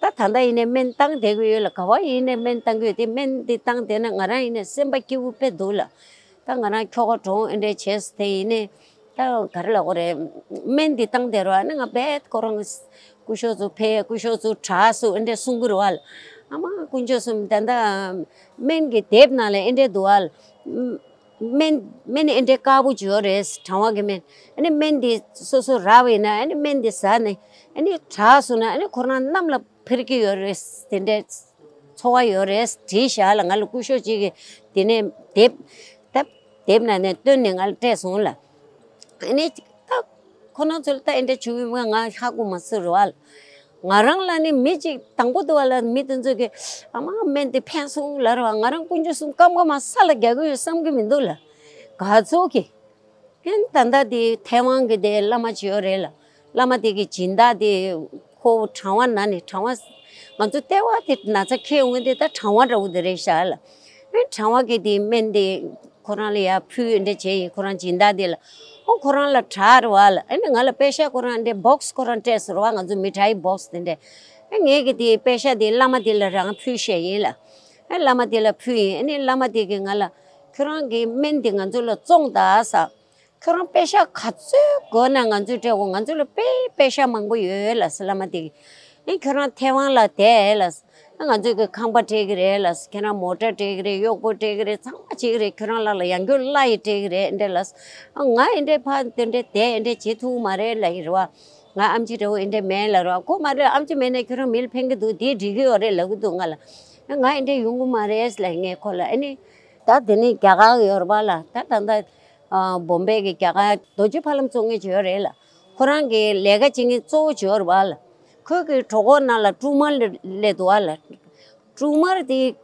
ད་ད་ལྟ་ཡིན་ནའི་སྨན་བཏང་བསྡད་ཀྱི་ཡོད་ལ། ག་པར་ཡིན་ནའི་སྨན་བཏང་གི་ཡོད་དེ། སྨན་འདི་བཏང་བསྡད་ན་ང་རང་ཡིན་ནའི་སེམས་པ་སྐྱིད་པོ་དཔེ་འདུག་ལ། ད་ང་རང་ཁྱོ་ག་གྲོངས་ཨེ་འདྲས་བྱས་སོང་། དེ་ཡིན་ནའི་ད་ག་རེ་ལབ་དགོས་རེད། སྨན་འདི་བཏང་བསྡད་རོགས། ཨ་ནི་ང་རྦད་ཁོ་རང་སྐུ་ཞབས་ཚོ་ཕེབས། སྐུ་ཞབས་ཚོ་དྲག་སོང་ཨེ་འདྲས་གསུང་གི་རེད་བ་ལ། ཨ་མ་དཀོན་མཆོག་གསུམ། ད་ལྟ་སྨན་གྱི་དེབ་ནང་ལ་ཨེ་འདྲས་འདུག་བ་ལ། སྨན་སྨན་ཨེ་འདྲའི་དཀར་པོ་ཅིག་ཡོད་རེད། གྲང་བ་གི་སྨན། ཨ་ནི་སྨན་འདི་སོ་སོ་རག་པ་ཡིན་ན་ཨ་ནི་སྨན་འདི་ཟ་ནས་ཨ་ནི་དྲག་སོང་ན་ཨ་ནི་ཁོ་རང་གནམ་ལ་འཕུར་གྱི་ཡོད་རེད། དེ་འདྲའི་ཚོར་བ་ཡོད་རེད་བྲིས་ཤག་ལ། ང་ལ་སྐུ་ཞབས་གཅིག་གིས་དེ་ནས་དེབ་ད་དེབ་ནང་ནས་བཏོན་ནས་ང་ལ་སྤྲད་སོང་ལ། ཨ་ནི་ད་ཁོ་རང་ཚོ་ལ་ད་ཨེ་འདྲ་བྱུང་ཡོད་པ་ང་ཧ་གོ་མ་སོང་རེད་བ་ལ། ང་རང་ལ་ནི་མི་གཅིག་དང་པོ་དུ་བ་ལ་མི་དེ་ཚོ་གིས་ཨ་མ་སྨན་དེ་ཕན་སོང་ལབ་རེད་བ། ང་རང་དཀོན་མཆོག་གསུམ་སྐར་མ་མ་ས་ལ་རྒྱག་གི་ཡོད་བསམ་གི་མི་འདུག་ལ། ག་ཚོད་ཀྱི། ཨེ་ད་ལྟ་དེ་ཐའེ་ཝན་གྱི་དེ་བླ་མ་ཅིག་ཡོད་རེད་ལ། བླ་མ་དེ་གི་སྦྱིན་བདག་དེ་ཁོ་གྲང་བ་ན་ནི་གྲང་བ། ང་ཚོ་ལྟེ་བ་དེ་ན་ཚ་ཁེལ་འོང་དེ་ད་གྲང་བ་འདྲ་བོ་དེ་རེད་ཤག་ལ། ཨེ་གྲང་བ་གི་དེ་སྨན་དེ་ཁོ་རང་ལ་ཡར་ཕུལ་འདྲ་བྱས་ཡིན། ཁོ་རང་སྦྱིན་བདག་དེ་ལ། ཨོ་ཁོ་རང་ལ་དྲག་རེད་བ་ལ། ཨ་ནི་ང་ལ་པེ་ཤ་ཁོ་རང་འདྲ་བོག་སི་ཁོ་རང་སྤྲད་སོང་རེད་བ། ང་ཚོ་མི་ཊའི་བོག་སི་དེ་འདྲ། ཨ་ངས་གི་དེ་པེ་ཤ་དེ་བླ་མ་དེ་ལ་རང་ཕུལ་བཞག་ཡིན་ལ། ཨ་བླ་མ་དེ་ལ་ཕུལ་ཡིན། ཨ་ནི་བླ་མ་དེ་གིས་ང་ལ་ཁྱོད་རང་གི་སྨན་དེ་ང་ཚོ་ལ་བཙོང་དང་ཟེར། ཁྱོད་རང་པེ་ཤ་ག་ཚོད་དགོས་ན་ང་ཚོས་སྤྲད་དགོས། ང་ཚོ་ལ་དཔེ་པེ་ཤ་མང་པོ་ཡོད་ལ་ཟེར་བླ་མ་དེ་གིས། ཨེ་ཁྱོད་རང་ཐའེ་ཝན་ལ་བསྡད་ལ་ཟེར། ང་ཚོས་ཀྱི་ཁང་པ་སྤྲད་ཀྱི་རེད་ལ་ཟེར། ཁྱེད་རང་མོ་ཊ་སྤྲད་ཀྱི་རེད། གཡོག་པོ་སྤྲད་ཀྱི་རེད། ཚང་མ་བྱེད་ཀྱི་རེད། ཁྱོད་རང་ལ་ལ་ཡང་སྐྱར་གླ་ཡི་སྤྲད་ཀྱི་རེད་འདྲ་ལ་ཟེར། ཨ་ང་ཨེ་འདྲས་ཕ་དེ་འདྲས་བསྡད་ཨེ་འདྲས་བྱེད་ཐུབ་མ་རེད་ལ་ཡིན་རེད་བ། ང་ཨེམ་ཆི་འདྲ་བོ་ཨེ་འདྲས་མེད་ལ་རེད་བ། ཁོ་མ་རེད། ཨེམ་ཆི་མེད་ན་ཁྱོད་རང་མི་ལ་ཕན་གྱི་འདུག། དེ་འགྲིག་གི་ཡོད་རེད་ལབ་ཀྱི་འདུག་ང་ལ། ང་ཨེ་འདྲས་ཡོང་གི་མ་རེད་ལ་ངས་ཁོ་ལ། ཨ་ནི་ད་དེ་ནས་རྒྱ་གར་ཡོད་རེད་བ་ལ། ད་ད་ལྟ་ཨ་བོམ་བེ་གི་རྒྱ་གར་རྡོ་རྗེ་ཕ་ལམ་བཙོང་མཁན་ཅིག་ཡོད་རེད་ལ། ཁོ་རང་གི་ལས་ཀ་བྱེད་མཁན་གཙོ་བོ་ཅིག་ཡོད་རེད་བ་ལ། ཁོས་གི་གྲོད་ཁོག་ནང་ལ་ཊུ་མར་སླེབས་འདུག་བ་ལ། ཊུ་མར་དེ་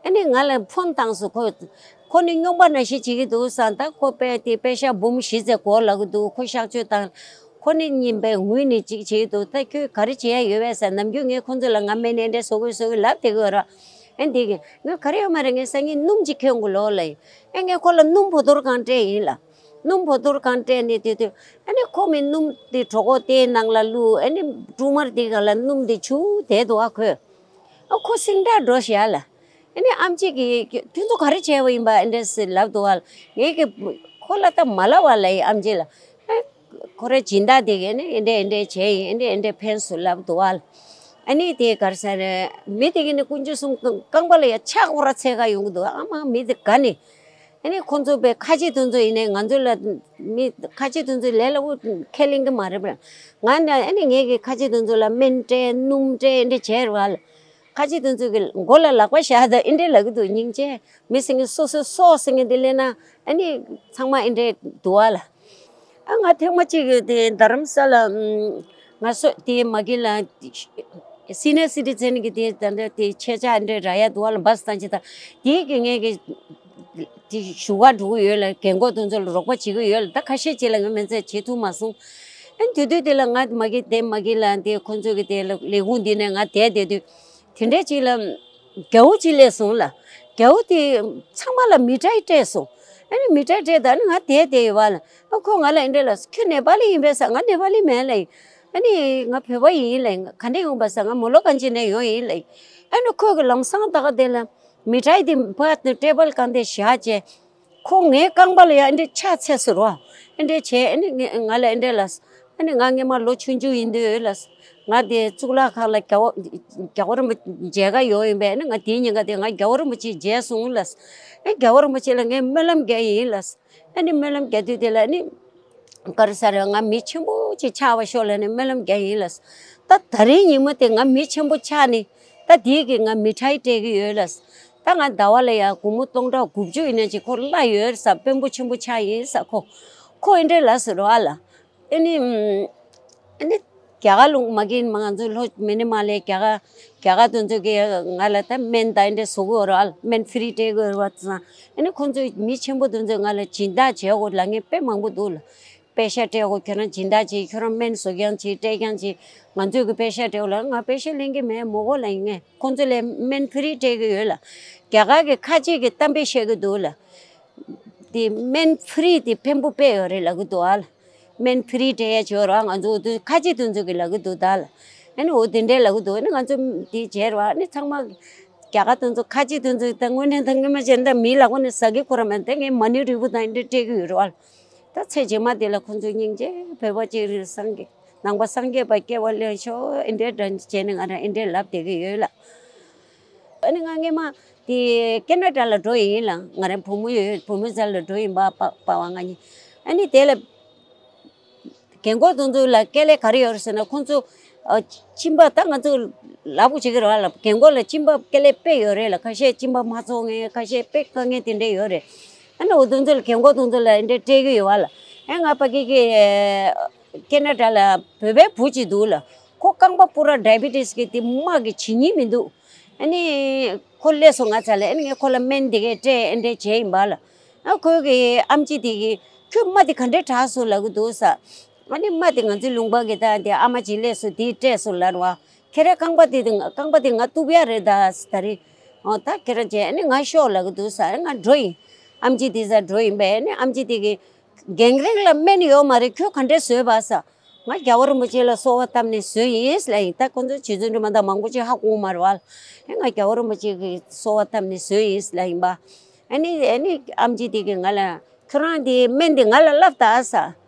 ཨ་ནི་ང་ལ་ཕོན་བཏང་སོང་། ཁོ་ཁོ་ནི་རྙོག་པ་ནང་བཞིན་བྱེད་ཀྱི་འདུག་བསམ། ད་ཁོ་པད་དེ་པད་ཤག་འབུམ་བཞི་ཙམ་སྒོར་ལབ་ཀྱི་འདུག་ཁོ་གཤག་བཅོས་བཏང་། ཁོ་ནི་ཉིན་པའི་ངུས་ནས་ཅིག་བྱེད་ཀྱི་འདུག་ད་ཁྱོད་ག་རེ་བྱེད་ཡ་ཡོད་པས་ཟེར། ནམ་རྒྱུན་ངས་ཁོ་ཚོ་ལ་ང་སྨན་ནས་འདྲ་བཟོ་དགོས་བཟོ་དགོས་ལབ་བསྡད་ཀྱི་ཡོད་ར། ཨ་ནི་དེ་གི་ངས་ག་རེ་ཡོད་མ་རེད། ངས་སང་ཉིན་སྣུམ་ཅིག་ཁྱེར་ཡོང་གི་ལོ་ལབ་ཡིན། ཨ་ངས་ཁོ་ལ་སྣུམ་བོ་ཏོར་གང་སྤྲད་ཡིན་ལ། སྣུམ་བོ་ཏོར་གང་སྤྲད་ནས་དེ་དུས་ཨ་ནི་ཁོ་མི་སྣུམ་དེ་གྲོད་ཁོག་དེའི་ནང་ལ་བླུགས། ཨ་ནི་ཀྲུ་མར་དེ་ག་ལ་སྣུམ་དེ་བྱུགས་བསྡད་འདུག་ཨ་ཁོས། ཨ་ཁོ་སིང་དྲག་འགྲོ་ཤག་ལ། ཨ་ནི་ཨམ་ཆི་གིས་ཁྱོད་ཚོ་ག་རེ་བྱས་པ་ཡིན་པ་ཨེ་འདྲས་ཟེར་ལབ་འདུག་ཨ། ངས་ཀྱི་ཁོ་ལ་ད་མ་ལབ་པ་ལབ་ཡིན་ཨམ་ཆི་ལ། ཨ་ཁོ་རའི་སྦྱིན་བདག་དེ་གིས་ཨ་ནི་ཨེ་འདྲས་ཨེ་འདྲས་བྱས་ཡིན། ཨེ་འདྲས་ཨེ་འདྲས་ཕན་སོང་ལབ་འདུག་ཨ། ཨ་ནི་དེ་ག་རེ་ཟེར། མི་དེ་གིས་ནི་དཀོན་མཆོག་གསུམ་རྐང་པ་ལ་ཡ་ཕྱག་ཁོ་ར་འཚལ་ག་ཡོང་གི་འདུག་ཨ་མ་མི་དེ་ག་ནས། ཨ་ནི་ཁོང་ཚོ་པའི་ཁ་ཆེ་དེ་ཚོ་ཡིན་ནའི་ང་ཚོ་ལ་མི་ཁ་ཆེ་དེ་ཚོ་ལས་སླ་པོ་ཁས་ལེན་གྱི་མ་རེད་པ། ང་ནི་ཨ་ནི་ངས་ཀྱི་ཁ་ཆེ་དེ་ཚོ་ལ་སྨན་སྤྲད་སྣུམ་སྤྲད་ཨེ་འདྲས་བྱས་རེད་པ་ལ། ཁ་ཆེ་དེ་ཚོ་གི་མགོ་ལ་ལག་པ་བཞག་དང་ཨེ་འདྲས་ལབ་ཀྱི་འདུག་སྙིང་རྗེ། མི་སེང་གེ་སོ་སོའི་སྲོག་སེང་གེ་འདི་ལེན་ན་ཨ་ནི་ཚང་མ་ཨེ་འདྲས་འདུག་པ་ལ། ཨ་ང་ཐེངས་མ་གཅིག་གི་དེ་རྡ་རམ་ས་ལ་ང་སོ་དེ་མ་གི་ལ་སི་ནི་ཡར་སི་ཊི་ཛེན་གི་དེ་ད་ལྟ་དེ་ཆེད་བཅར་འདྲ་རག་ཡ་འདུག་པ་ལ། བྷ་སི་བཏང་ཅི་ད་དེ་གི་ངས་གི་དེ་ཞུ་ག་འགྲོ་གི་ཡོད་ལ། རྒན་གོག་དེ་ཚོ་ལ་རོགས་པ་བྱེད་གི་ཡོད་ལ། ད་ཁ་ཤས་ཅིག་ལ་ང་མན་ཚད་བྱེད་ཐུབ་མ་སོང་། ཨ་དེ་དུས་དེ་ལ་ང་མ་གི་དེ་མ་གི་ལ་དེ་ཁོང་ཚོ་གི་དེ་ལ་ལས་ཁུངས་འདི་ནས་ང་དེ་དེ་དུས་དེ་འདྲས་ཅིག་ལ། རྒྱ་བོ་གཅིག་སླེབས་སོང་ལ། རྒྱ་བོ་དེ་ཚང་མ་ལ་མི་ཏྲའི་སྤྲད་སོང་། ཨ་ནི་མི་ཏྲའི་སྤྲད་ད་ནི་ང་དེ་དེ་ཡོད་པ་ལ། ཨ་ཁོ་ང་ལ་ཨེ་འདྲས་ལ། ཁྱོད་ནེ་པ་ལི་ཡིན་པས་ཟེར། ང་ནེ་པ་ལི་མིན་ལབ་ཡིན། ཨ་ནི་ང་བོད་པ་ཡིན་ལབ་ཡིན། ག་འདྲས་ཡོང་པ་ཟེར། ང་མོ་ལོ་གན་ཇི་ནས་ཡོང་ཡིན་ལབ་ཡིན། ཨ་ནི་ཁོས་གི་ལམ་སང་ད་ག་དེ་ལ་མི་ཏྲའི་དེ་ཕར་ཊེ་བལ་སྒང་དེ་བཞག་བྱས། ཁོ་ངའི་རྐང་པ་ལ་ཡ་ཨེ་འདྲས་ཕྱག་འཚལ་སོང་རོ། ཨེ་འདྲས་བྱས་ཨ་ནི་ང་ང་ལ་ཨེ་འདྲས་ལ། ཨ་ནི་ང་སྔས་མ་ལོ་ཆུང་ཆུང་ཡིན་དུས་ལ། ང་དེ་གཙུག་ལག་ཁང་ལ་རྒྱལ་བ་རྒྱལ་བ་རིན་པོ་མཇལ་ག་ཡོང་ཡིན་པས། ཨ་ནི་ང་དེའི་ཉིན་ཀ་དེ་ང་རྒྱལ་བ་རིན་པོ་ཆེ་མཇལ་སོང་ལ། ཨ་རྒྱལ་བ་རིན་པོ་ཆེ་ལ་ངས་སྨོན་ལམ་རྒྱག་ཡིན་ལ། ཨ་ནི་སྨོན་ལམ་རྒྱག་དུས་དེ་ལ་ཨ་ནི་ག་རེ་ཟེར། ང་མི་ཆེན་པོ་ཅིག་ཆགས་པ་ཤོག་ལབ་ནས་སྨོན་ལམ་རྒྱག་ཡིན་ལ། ད་ད་རིང་ཉིན་མོ་དེ་ང་མི་ཆེན་པོ་ཆགས་ནི། ད་དེའི་གི་ང་མི་ཏྲའི་སྤྲད་གི་ཡོད་ལ། ད་ང་ཟླ་བ་ལ་ཡ་སྒོར་མོ་སྟོང་ཕྲག་དགུ་བཅུ་ཡིན་ན་ཅིག་ཁོ་གླ་ཡོད་ས། དཔོན་པོ་ཆེན་པོ་ཆགས་ཡིན་ས་ཁོ། ཁོ་ཨེ་འདྲས་ལ་ཟེར་རོ་ཨ་ལ། ཨ་ནི་ཨ་ནི་རྒྱ་གར་ལུང་མ་གིན་མ་ང་ཚོ་ལྷོ་མི་ནི་མ་ལས་རྒྱ་གར་རྒྱ་གར་དེ་ཚོ་གི་ང་ལ་ད་སྨན་ད་ཨེ་འདྲས་བཟོ་གི་ཡོད་རོ་ཨ་ལ། སྨན་ཕི་རི་སྤྲད་གི་ཡོད་རོ་ཨ་ཙང་། ཨ་ནི་ཁོང་ཚོ་མི་ཆེན་པོ་དེ་ཚོས་ང་ལ་སྦྱིན་བདག་བྱེད་དགོས་ལབ་མཁན་དཔེ་མང་པོ་འདུག་ལ། པད་ཤག་སྤྲད་དགོས། ཁྱོད་རང་སྦྱིན་བདག་བྱེད། ཁྱོད་རང་སྨན་བཟོ་རྐྱང་བྱེད། སྤྲད་རྐྱང་བྱེད། ང་ཚོས་གི་པད་ཤག་སྤྲད་དགོས་ལབ། ང་པད་ཤག་ལེན་གི་མེད་མོ་གོ་ལབ་ཡིན། ངས་ཁོང་ཚོ་ལ་སྨན་ཕི་རི་སྤྲད་གི་ཡོད་ལ། རྒྱ་གར་གི་ཁ་ཆེ་གི་གཏམ་དཔེ་བཤད་གི་འདུག་ལ། དེ་སྨན་ཕི་རི་དེ་ཕན་པོ་དཔེ་ཡོད་རེད་ལབ་གི་འདུག་ཨ་ལ། སྨན་ཕི་རི་སྤྲད་ཡ་བྱོས་ར། ང་ཚོ་དུ་ཁ་ཆེ་དེ་ཚོ་གི་ལབ་གི་འདུག་ད་ལ། ཨ་ནི་འོ་དེ་འདྲས་ལབ་གི་འདུག་ཨ་ནི་ང་ཚོ་དེ་བྱས་ར། ཨ་ནི་ཚང་མ་རྒྱ་གར་དེ་ཚོ་ཁ་ཆེ་དེ་ཚོ་ད་དངོས་གནས་ད་ངོ་མ་བྱས་ན་ད་མིའི་ལག་པ་ནས་ཟ་གི་ཁོ་ར་མེད། ད་ངས་མ་ཎི་རིལ་བུ་དང་འདི་འདྲས་སྤྲད་གི་ཡོད་ར། ད་ཚེ་རྗེས་མ་དེ་ལ་ཁོ་ཚོ་སྙིང་རྗེ། བོད་པ་ཅིག་རེད། སངས་རྒྱས་ནང་པ་སངས་རྒྱས་པ་སྐྱེ་བ་ལེན་ཤོག་ཨེ་འདྲས་འདྲ་བྱས་ནས་ང་རང་ཨེ་འདྲས་ལབ་བསྡད་གི་ཡོད་ལ། ཨ་ནི་ང་སྔས་མ་དེ་ཀེ་ན་ཌ་ལ་འགྲོ་ཡིན་ལ། ང་རང་བུ་མོ་ཡོད། བུ་མོ་རྩ་ལ་འགྲོ་ཡིན་པ། པ་པ་བ་ང་གཉིས། ཨ་ནི་དེ་ལ་རྒན་གོག་དེ་ཚོ་ལ་དཀའ་ལས་ག་རེ་ཡོད་རེད་ཟེར་ན། ཁོང་ཚོ་ཨ་གཅིན་པ་ད་ང་ཚོ་ལབ་དགོས་བྱེད་ཀྱི་རེད་བ་ལ། རྒན་གོག་ལ་གཅིན་པ་དཀའ་ལས་དཔེ་ཡོད་རེད་ལ། ཁ་ཤས་གཅིན་པ་མ་འཚོ་མཁན། ཁ་ཤས་དཔེ་དཀའ་ངལ་དེ་འདྲས་ཡོད་རེད། ཨ་ནི་འོ་དེ་ཚོ་ལ་རྒན་གོག་དེ་ཚོ་ལ་འདྲས་སྤྲད་ཀྱི་ཡོད་བ་ལ། ཨ་ང་ཕ་གི་གི་ཀེ་ན་ཌ་ལ་བོད་པའི་བུ་གཅིག་འདུག་ལ། ཁོ་རྐང་པ་པུ་ར་ཌའི་བི་ཊི་སི་གི་དེ་རྨ་གི་བྱེད་སྙིང་མི་འདུག་ཨ་ནི་ཁོ་སླེབས་སོང་ང་ཚ་ལ། ཨ་ནི་ངས་ཁོ་ལ་སྨན་འདི་གས་སྤྲད་ཨེ་འདྲས་བྱས་ཡིན་པ་ལ། ཨ་ཁོའི་གི་ཨམ་ཆི་དེ་གིས་ཁྱོད་རྨ་དེ་ག་འདྲས་དྲག་སོང་ལབ་གི་འདུག་ས། ཨ་ནི་རྨ་དེ་ང་ཚོའི་ལུང་པ་གི་ད་དེ་ཨ་མ་ཅིག་སླེབས་སོང་། དེས་སྤྲད་སོང་ལབ་ར་བ། ཁྱེད་རའི་རྐང་པ་དེ་དེ་རྐང་པ་དེ་ང་གཏུབ་ཡ་རེད་ད་ཟེར་ད་རེད། འོ་ད་ཁྱེད་རང་བྱས། ཨ་ནི་ང་ཤོག་ལབ་གི་འདུག་ས། ཨ་ནི་ང་འགྲོ་ཡིན། ཨམ་ཆི་དེ་ས་འགྲོ་ཡིན་པས། ཨ་ནི་ཨམ་ཆི་དེ་གིས་གེང་རིང་ལ་སྨན་ཡོད་མ་རེད། ཁྱོད་ག་འདྲས་བཟོས་པ་ས། ང་རྒྱལ་བ་རིན་པོ་ཆེ་ལ་གསོལ་བ་བཏབ་ནས་བཟོས་ཡིན་ལབ་ཡིན། ད་ཁོ་ཚོ་རྗེ་བཙུན་སྒྲོལ་མ་དང་མང་པོ་ཅིག་ཧ་གོ་མ་རེད་བ། ཨེ་ང་རྒྱལ་བ་རིན་པོ་ཆེ་གི་གསོལ་བ་བཏབ་ནས་བཟོས་ཡིན་ལབ་ཡིན་པ། ཨ་ནི་ཨ་ནི་ཨམ་ཆི་དེ་གིས་ང་ལ་ཁྱོད་རང་དེ་སྨན་དེ་ང་ལ་བསླབ་ད་ས།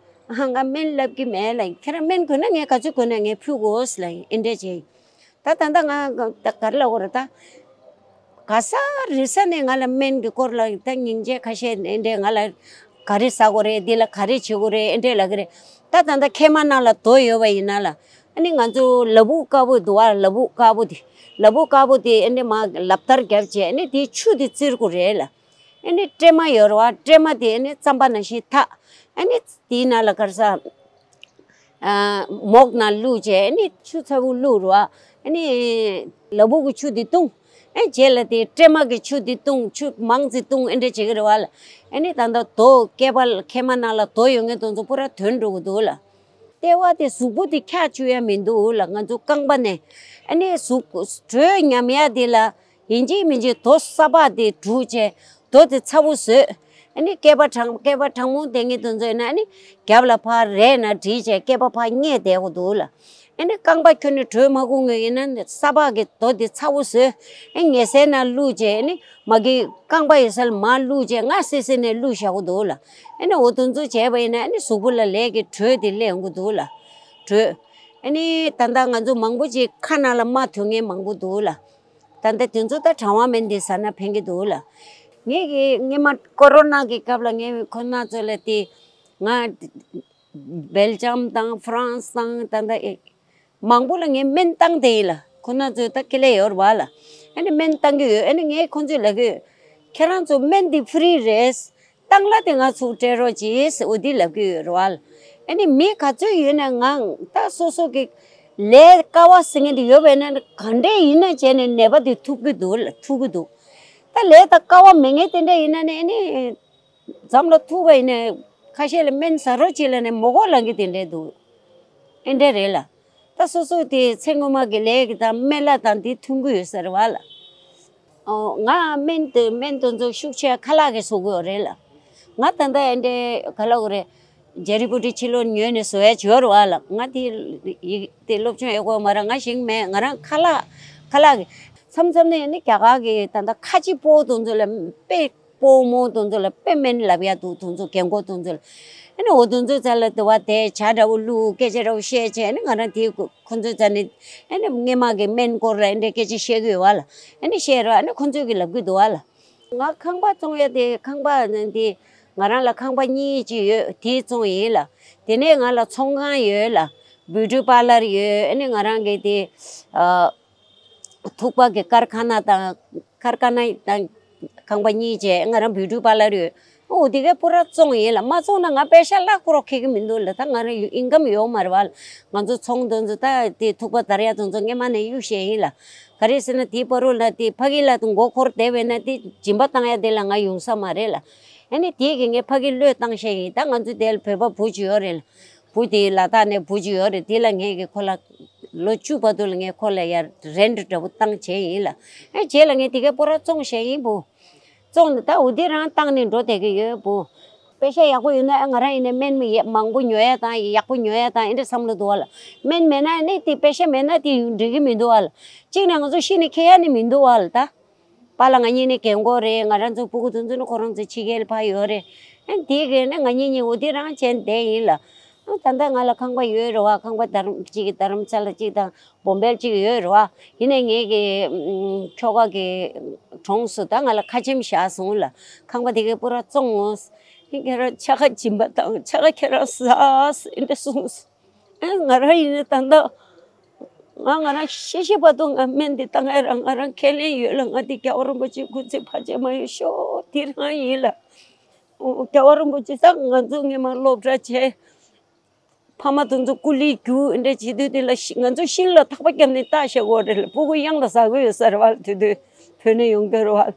ཨ་ང་སྨན་བསླབ་གི་མེད་ལབ་ཡིན། ཁྱེད་རང་སྨན་དགོས་ན་ངས་ག་ཚོད་དགོས་ན་ངས་ཕུལ་དགོས་ལབ་ཡིན། ཨེ་འདྲས་བྱས་ཡིན། ད་ད་ལྟ་ང་ད་ག་རེ་ལབ་དགོས་རེད་ད། ག་ས་རེད་ས་ནས་ང་ལ་སྨན་གྱི་སྐོར་ལ་ད་སྙིང་རྗེ་ཁ་ཤས་ཨེ་འདྲས་ང་ལ་ག་རེ་ཟ་དགོས་རེད། འདི་ལ་ག་རེ་བྱེད་དགོས་རེད། ཨེ་འདྲས་ལབ་ཀྱི་རེད། ད་ད་ལྟ་མཁལ་མ་ནང་ལ་རྡོ་ཡོད་པ་ཡིན་ན་ལ། ཨ་ནི་ང་ཚོ་ལ་ཕུག་དཀར་པོ་འདུག་བ། ལ་ཕུག་དཀར་པོ་དེ། ལ་ཕུག་དཀར་པོ་དེ་ཨེ་འདྲས་མར་ལབ་ལྟར་བརྒྱབ་བྱས། ཨ་ནི་དེའི་ཆུ་དེ་བཙིར་དགོས་རེད་ལ། ཨ་ནི་སྲན་མ་ཡོད་རེད་བ། སྲན་མ་དེ་ཨ་ནི་རྩམ་པ་ནང་བཞིན་འཐག་ཨ་ནི་དེའི་ནང་ལ་ག་རེ་ཟ། ཨ་མོག་ནང་བླུགས་བྱས། ཨ་ནི་ཆུ་ཚ་པོ་བླུགས་རེད་བ། ཨ་ནི་ལ་ཕུག་གི་ཆུ་དེ་བཏུང་། ཨེ་རྗེས་ལ་དེ་སྲན་མ་གི་ཆུ་དེ་བཏུང་། ཆུ་མང་ཙི་བཏུང་། ཨེ་འདྲ་བྱེད་ཀྱི་རེད་བ་ལ། ཨེ་ནི་ད་ལྟ་རྡོ་སྐེད་པ་ལ་མཁལ་མ་ནང་ལ་རྡོ་ཡོད་མཁན་དེ་ཚོ་པུ་ར་ཐོན་འགྲོ་གི་འདུག་ལ། ལྟེ་བ་དེ་གཟུགས་པོ་དེ་འཁྱག་བཅུག་ཡ་མི་འདུག་ལ། ང་ཚོ་རྐང་པ་ནས་ཨ་ནི་གཟུགས་དྲོད་ཉམས་ཡ་དེ་ལ་ཡིན་གཅིག་མིན་གཅིག་རྡོ་ས་ཕག་དེ་སྒྲུག་བྱས། རྡོ་དེ་ཚ་པོ་བཟོས། ཨ་ནི་སྐེད་པ་གྲང་སྐེད་པ་གྲང་མོ་བསྡད་མཁན་དེ་ཚོ་ཡིན་ན་ཨ་ནི་རྒྱབ་ལ་ཕར་རས་ནང་བསྒྲིལ་བྱས་སྐེད་པ་ཕར་བསྙེས་བསྡད་དགོས་འདུག་ལ། ཨ་ནི་རྐང་པ་ཁྱོན་ནས་དྲོད་མ་ཁུག་མཁན་ཡིན་ན་ས་ཕག་གི་རྡོ་དེ་ཚ་པོ་བཟོས། ཨ་ནི་ཉལ་སའི་ནང་བླུགས་བྱས། ཨ་ནི་མ་གི་རྐང་པ་ཡོད་ས་ལ་མར་བླུགས་བྱས། ང་སེ་སེ་ནས་བླུགས་བཞག་གི་འདུག་ལ། ཨ་ནི་འོ་དེ་ཚོ་བྱས་པ་ཡིན་ན་ཨ་ནི་གཟུགས་པོ་ལ་ལས་ཀྱི་དྲོད་དེ་སླེབས་ཡོང་གི་འདུག་ལ། དྲོད། ཨ་ནི་ད་ལྟ་ང་ཚོ་མང་པོ་ཅིག་ཁ་ནང་ལ་རྨ་ཐོན་མཁན་མང་པོ་འདུག་ལ། ད་ལྟ་དེ་ཚོ་ད་གྲང་བ་མེན་དེ་ཟ་ན་ཕན་གྱི་འདུག་ལ། ངེད་ཀྱི་སྔོན་མ་ཀོ་རོ་ན་གི་སྐབས་ལ་ངས་ཁོ་ན་ཚོ་ལ་དེ། ང་སྦེལ་ཇམ་དང་ཧྥ་རན་སི་དང་ད་ལྟ་ཨེ་མང་པོ་ལ་ངས་སྨན་བཏང་བསྡད་ཡིན་ལ། ཁོ་ན་ཚོས་ད་ཁེ་ལས་ཡོད་རེད་བ་ལ། ཨ་ནི་སྨན་བཏང་གི་ཡོད། ཨ་ནི་ངས་ཁོ་ཚོས་ལབ་གི་ཡོད། ཁྱེད་རང་ཚོ་སྨན་འདི་ཕི་རི་རེད། བཏང་གླ་དེ་ང་ཚུར་སྤྲད་རོགས་གྱིས་ཟེར་འོ་འདི་ལབ་གི་ཡོད་རེད་བ་ལ། ཨ་ནི་མི་ག་ཚོད་ཡོད་ན་ང་ད་སོ་སོ་གི་ལས་དཀའ་བ་ཟེར་མཁན་དེ་ཡོད་པ་ཡིན་ན་ག་འདྲས་ཡིན་ན་བྱས་ནས་ནད་པ་དེ་ཐུག་གི་འདུག་ལ། ཐུག་གི་འདུག་ད་ལས་ད་དཀའ་བ་མེད་མཁན་དེ་འདྲ་ཡིན་ན་ནི་ཨ་ནི་འཛམ་ལ་ཐུག་པ་ཡིན་ན་ཁ་ཤས་ལ་སྨན་ཟ་རོགས་གྱིས་ལབ་ནས་མགོ་སྐོར་ལངས་གི་དེ་འདྲས་འདུག་ཨེ་འདྲས་རེད་ལ། ད་སོ་སོ་དེ་ཚེ་སྔོན་མ་གི་ལས་ཀྱི་དང་སྨན་བླ་དང་དེ་མཐུན་གི་ཡོད་ས་རེད་བ་ལ། ཨོ། ང་སྨན་དེ་སྨན་དེ་ཚོ་ཤུགས་ཆེ་ཁ་ལག་གིས་བཟོ་གི་ཡོད་རེད་ལ། ང་ད་ལྟ་ཨེ་འདྲས་ག་ལབ་དགོས་རེད། ཇ་རི་པོ་ཊི་ཕྱི་ལོགས་ཉོས་ནས་བཟོ་ཡ་ཅིག་ཡོད་རེད་བ་ལ། ང་དེ་ཡིག་དེ་སློབ་སྦྱོང་ཡག་པོ་མ་རག་ང་ཞིག་མེད། ང་རང་ཁ་ལག་ཁ་ལག་གི་མཚམས་མཚམས་ནས་ནི་རྒྱ་གར་གི་ད་ལྟ་ཁ་ཆེ་སྤོ་བོ་དེ་ཚོ་ལ་དཔེ། སྤོ་བོ་མོ་དེ་ཚོ་ལ་དཔེ་སྨན་ལབ་ཡ་འདུག་དེ་ཚོ་རྒན་གོག་དེ་ཚོ་ལ། ཨ་ནི་འོ་དེ་ཚོའི་རྩ་ལ་དེ་བ་དེ་ཇ་འདྲ་བོ་བླུགས། སྐད་ཆ་འདྲ་བོ་བཤད་བྱས་ནི་ང་རང་དེའི་ཁོ་ཚོའི་རྩ་ནས་ཨ་ནི་སྔོན་མ་གི་སྨན་སྐོར་ལ་ཨེ་འདྲས་སྐད་ཆ་བཤད་གི་ཡོད་བ་ལ། ཨ་ནི་བཤད་རོགས་ཨ་ནི་ཁོ་ཚོས་གི་ལབ་གི་འདུག་བ་ལ། ང་ཁང་པ་བཙོང་ཡ་དེ་ཁང་པ་དེ་ང་རང་ལ་ཁང་པ་གཉིས་ཅིག་ཡོད། དེ་བཙོང་ཡིན་ལ། དེ་ནས་ང་ལ་ཚོང་ཁང་ཡོད་ལ། བིའུ་ཊི་པར་ལར་ཡོད། ཨ་ནི་ང་རང་གི་དེ་ཨ། ཐུག་པ་གི་ཀར་ཁ་ན་དང་། ཀར་ཁ་ན་དང་ཁང་པ་གཉིས་བྱས། ང་རང་བིའུ་ཊི་པར་ལར་ཡོད། འོ་དེ་གའི་པུ་ར་བཙོང་ཡིན་ལ། མ་བཙོང་ན་ང་པེ་ཤ་ལ་ཁོ་རོག་ཁེ་གི་མི་འདུག་ལ། ད་ང་རང་ཨིན་ཀམ་ཡོད་མ་རེད་བ་ལ། ང་ཚོ་ཚོང་དེ་ཚོ་ད་དེ་ཐུག་པ་དར་ཡ་དེ་ཚོ་སྔོན་མ་ནས་གཡུག་བཞག་ཡིན་ལ། ག་རེ་ཟེར་ན་དེའི་བར་རུ་ལ་དེ་ཕ་གི་ལ་དེ་མགོ་འཁོར་བསྡད་པས་ན་དེ་སྦྱིན་པ་བཏང་ཡ་དེ་ལ་ང་ཡོང་ས་མ་རེད་ལ། ཨ་ནི་དེ་གི་ངས་ཕ་གི་བློས་བཏང་བཞག་ཡིན། ད་ང་ཚོ་དེ་ལ་བོད་པ་བུ་ཅིག་ཡོད་རེད་ལ། བུ་དེ་ལ་དྭགས་ནས་བུ་ཅིག་ཡོད་རེད། དེ་ལ་ངས་ཀྱི་ཁོ་ལ་ལོ་བཅུ་བར་དུ་ལ་ངས་ཁོ་ལ་ཡར་རེན་ཊི་འདྲ་པོ་བཏང་བྱས་ཡིན་ལ། ཨེ་རྗེས་ལ་ངས་དེ་གའི་པོ་ར་བཙོང་བྱས་ཡིན་བུ། བཙོང་ནས་ད་འོ་དེ་རང་བཏང་ནས་འགྲོ་བསྡད་ཀྱི་ཡོད་བུ། པེ་ཤ་ཡག་པོ་ཡོད་ན་ཨེ་ང་རང་ཡིན་ནའི་སྨན་མི་ཡ་མང་པོ་ཉོ་ཡ་དང་ཡག་པོ་ཉོ་ཡ་དང་ཨེ་འདྲ་བསམ་བློ་འདུག་བ་ལ། སྨན་མེད་ན་ནི་དེ་པེ་ཤ་མེད་ན་དེ་ཡོང་འགྲིག་གི་མི་འདུག་བ་ལ། གཅིག་ནས་ང་ཚོ་ཤི་ནས་ཁེ་ཡ་ནི་མི་འདུག་བ་ལ་ད། པཱ་ལགས་ང་གཉིས་ནི་རྒན་གོག་རེད། ང་རང་ཚོ་སྤུ་གུ་དེ་ཚོ་ནི་ཁོ་རང་ཚོ་ཕྱི་རྒྱལ་ཕར་ཡོད་རེད། ཨ་དེའི་གི་ནི་ང་གཉིས་གཉིས་འོ་དེ་རང་བྱས་བསྡད་ཡིན་ལ། ཨ་ད་ལྟ་ང་ལ་ཁང་པ་ཡོད་རེད་བ། ཁང་པ་རྡ་རམ་གཅིག་གི་རྡ་རམ་ས་ལ་གཅིག་དང་བོམ་བེལ་གཅིག་ཡོད་རེད་བ། ཡིན་ནའི་ངེད་ཀྱི་ཨམ་ཁྱོ་ག་གི་གྲོངས་སོང་། ད་ང་ལ་ཁ་ཆེམས་བཞག་སོང་ལ། ཁང་པ་དེ་གའི་པུ་ར་བཙོང་ངོ་། ཨ་ཁྱེད་རང་ཕྱག་ཁ་སྦྱིན་པ་བཏང་། ཕྱག་ཁ་ཁྱེད་རང་ཟ་ཟེར་འདྲ་གསུངས་སོང་། ཨ་ང་རང་ཡིན་ན་ད་ལྟ་ང་ང་རང་ཤི་ཤི་བར་དུ་ང་སྨན་འདི་བཏང་ཡ་རང་ང་རང་ཁས་ལེན་ཡོད་ལ། ང་འདི་རྒྱལ་བ་རིན་པོ་ཆེ་སྐུ་ཚེ་བར་ཆད་མ་ཡོང་ཤོག་དེ་རང་ཡིན་ལ། རྒྱལ་བ་རིན་པོ་ཆེ་ད་ང་ཚོ་སྔོན་མ་སློབ་གྲྭ་བྱས། ཕ་མ་དེ་ཚོ་སྐུ་ལུས་རྒྱུ་འདྲ་བྱེད་དུས་དེ་ལ་ཤི་ང་ཚོ་ཤིང་ལ་ཐག་པ་བརྒྱབ་ནས་ལྟ་བྱེད་དགོས་རེད་ལ། སྤུ་གུ་གཡང་ལ་ཟ་གི་ཡོད་ས་རེད་བ། དེ་དུས་བོད་ནས་ཡོང་གི་རེད་བ།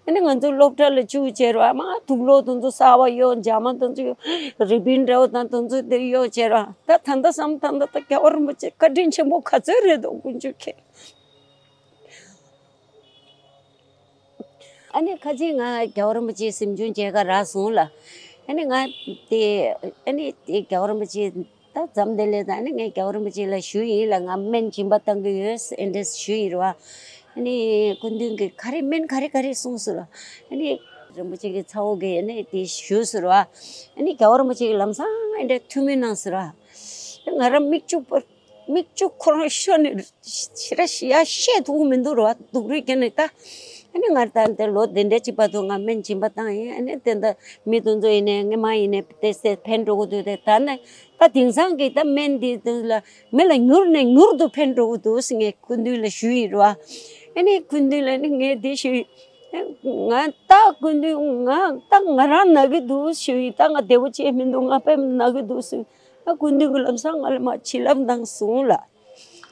ཨ་ནི་ང་ཚོ་སློབ་གྲྭ་ལ་བཅུག་བྱས་རེད་བ། མ་དུག་ལོག་དེ་ཚོ་གསར་བ་གཡོག། འཇར་མ་དེ་ཚོ་གཡོག། རི་པིན་འདྲ་བོ་དང་དེ་ཚོ་དེ་གཡོག་བྱས་རེད་བ། ད་ད་ལྟ་བསམ་ད་ལྟ་ད་རྒྱལ་བ་རིན་པོ་ཆེ་བཀའ་དྲིན་ཆེན་པོ་ག་ཚོད་རེད་འདུག་དཀོན་མཆོག་མཁྱེན། ཨ་ནི་ཁ་ཅིག་ང་རྒྱལ་བ་རིན་པོ་ཆེ་གཟིམ་ཆུང་མཇལ་ཁ་རག་སོང་ལ། ཨ་ནི་ང་དེ་ཨ་ནི་དེ་རྒྱལ་བ་རིན་པོ་ཆེ་ད་འཛོམས་དེ་ལས་ད་ཨ་ནི་ངས་རྒྱལ་བ་རིན་པོ་ཆེ་ལ་ཞུས་ཡིན་ལ། ང་སྨན་སྦྱིན་པ་བཏང་གི་ཡོད་ཨེ་འདྲས་ཞུས་ཡིན་རེད་བ། ཨ་ནི་སྐུ་མདུན་གྱིས་ག་རེ་སྨན་ག་རེ་ག་རེ་གསུངས་སོང་ལ། ཨ་ནི་རིན་པོ་ཆེ་གི་ཚ་བོ་གིས་ཨ་ནི་དེ་ཞུས་སོང་རེད་བ། ཨ་ནི་རྒྱལ་བ་རིན་པོ་ཆེ་གིས་ལམ་སང་ཨེ་འདྲས་ཐུགས་སྨོན་གནང་སོང་རེད་བ། ང་རང་མིག་ཆུ་པར། མིག་ཆུ་ཁོ་རང་ཤོར་ནས་ཞེ་དྲག་ཡ་བཤད་ཐུབ་ཀྱི་མི་འདུག་རེད་བ། སྡུག་རུས་ཀྱི་ནས་ད། ཨ་ནི་ང་ད་འདི་ལོ་འདི་འདྲ་གཅིག་བར་དུ་ང་སྨན་སྦྱིན་པ་བཏང་ཡིན། ཨ་ནི་དེ་འདྲ་མི་དེ་ཚོ་ཡིན་ནའི་སྔོན་མ་ཡིན་ནའི་དེ་སེ་ཕན་འགྲོ་གི་འདུག་དེ་ད་ནི་ད་དེང་སང་གི་ད་སྨན་འདི་དེ་ལ་མི་ལ་མྱུར་ནས་མྱུར་དུ་ཕན་འགྲོ་གི་འདུག་ཟེར་ངས་སྐུ་མདུན་ལ་ཞུས་ཡིན་རེད་བ། ཨ་ནི་སྐུ་མདུན་ལ་ནི་ངས་འདི་ཞུས་ཡིན། ང་ད་སྐུ་མདུན་ང་ད་ང་རང་ན་གི་འདུག་ཞུས་ཡིན། ད་ང་བདེ་པོ་བྱས་མི་འདུག་ང་དཔེ་ན་གི་འདུག་ཟེར། ཨ་སྐུ་མདུན་གྱིས་ལམ་སང་ང་ལ་མར་བྱིན་རླབས་གནང་སོང་ལ།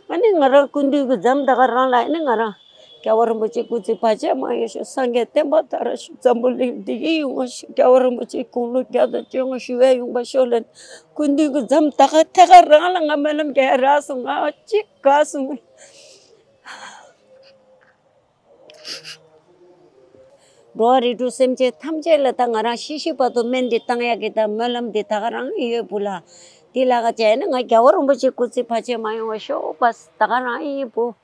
ཨ་ནི་ང་རང་སྐུ་མདུན་གྱིས་འཛོམས་ད་ག་རང་ལ་ཨ་ནི་ང་རང་ རྒྱལ་བ་རིན་པོ་ཆེ་སྐུ་ཚེ་བར་ཆད་མ་ཡོང་ཤོག་སངས་རྒྱས་བསྟན་པ་དར་ཤོག་འཛམ་བུ་གླིང་བདེ་སྐྱིད་ཡོང་བ་ཤོག་རྒྱལ་བ་རིན་པོ་ཆེ་དགུང་ལོ་བརྒྱ་དང་བཅོ་ལྔ་ཞུ་བའི་ཡོང་བ་ཤོག་ལན། སྐུ་མདུན་གྱི་འཛོམས་ད་ག་ཐད་ཀ་རང་ལ་ང་སྨོན་ལམ་རྒྱག་རག་སོང་། ང་གཅིག་དགའ་སོང་། འགྲོ་བ་རིགས་དྲུག་སེམས་ཅན་ཐམས་ཅད་ལ་ད་ང་རང་ཤི་ཤི་བར་དུ་སྨན་འདི་བཏང་ཡག་གི་ད་སྨོན་ལམ་འདི་ད་ག་རང་ཡོད་བུ་ལ། འདི་ལ་ག་བྱས་ན་ང་རྒྱལ་བ་རིན་པོ་ཆེ་སྐུ་ཚེ་བར་ཆད་མ་ཡོང་བ་ཤོག་པ་ད་ག་རང་ཡིན་བུ།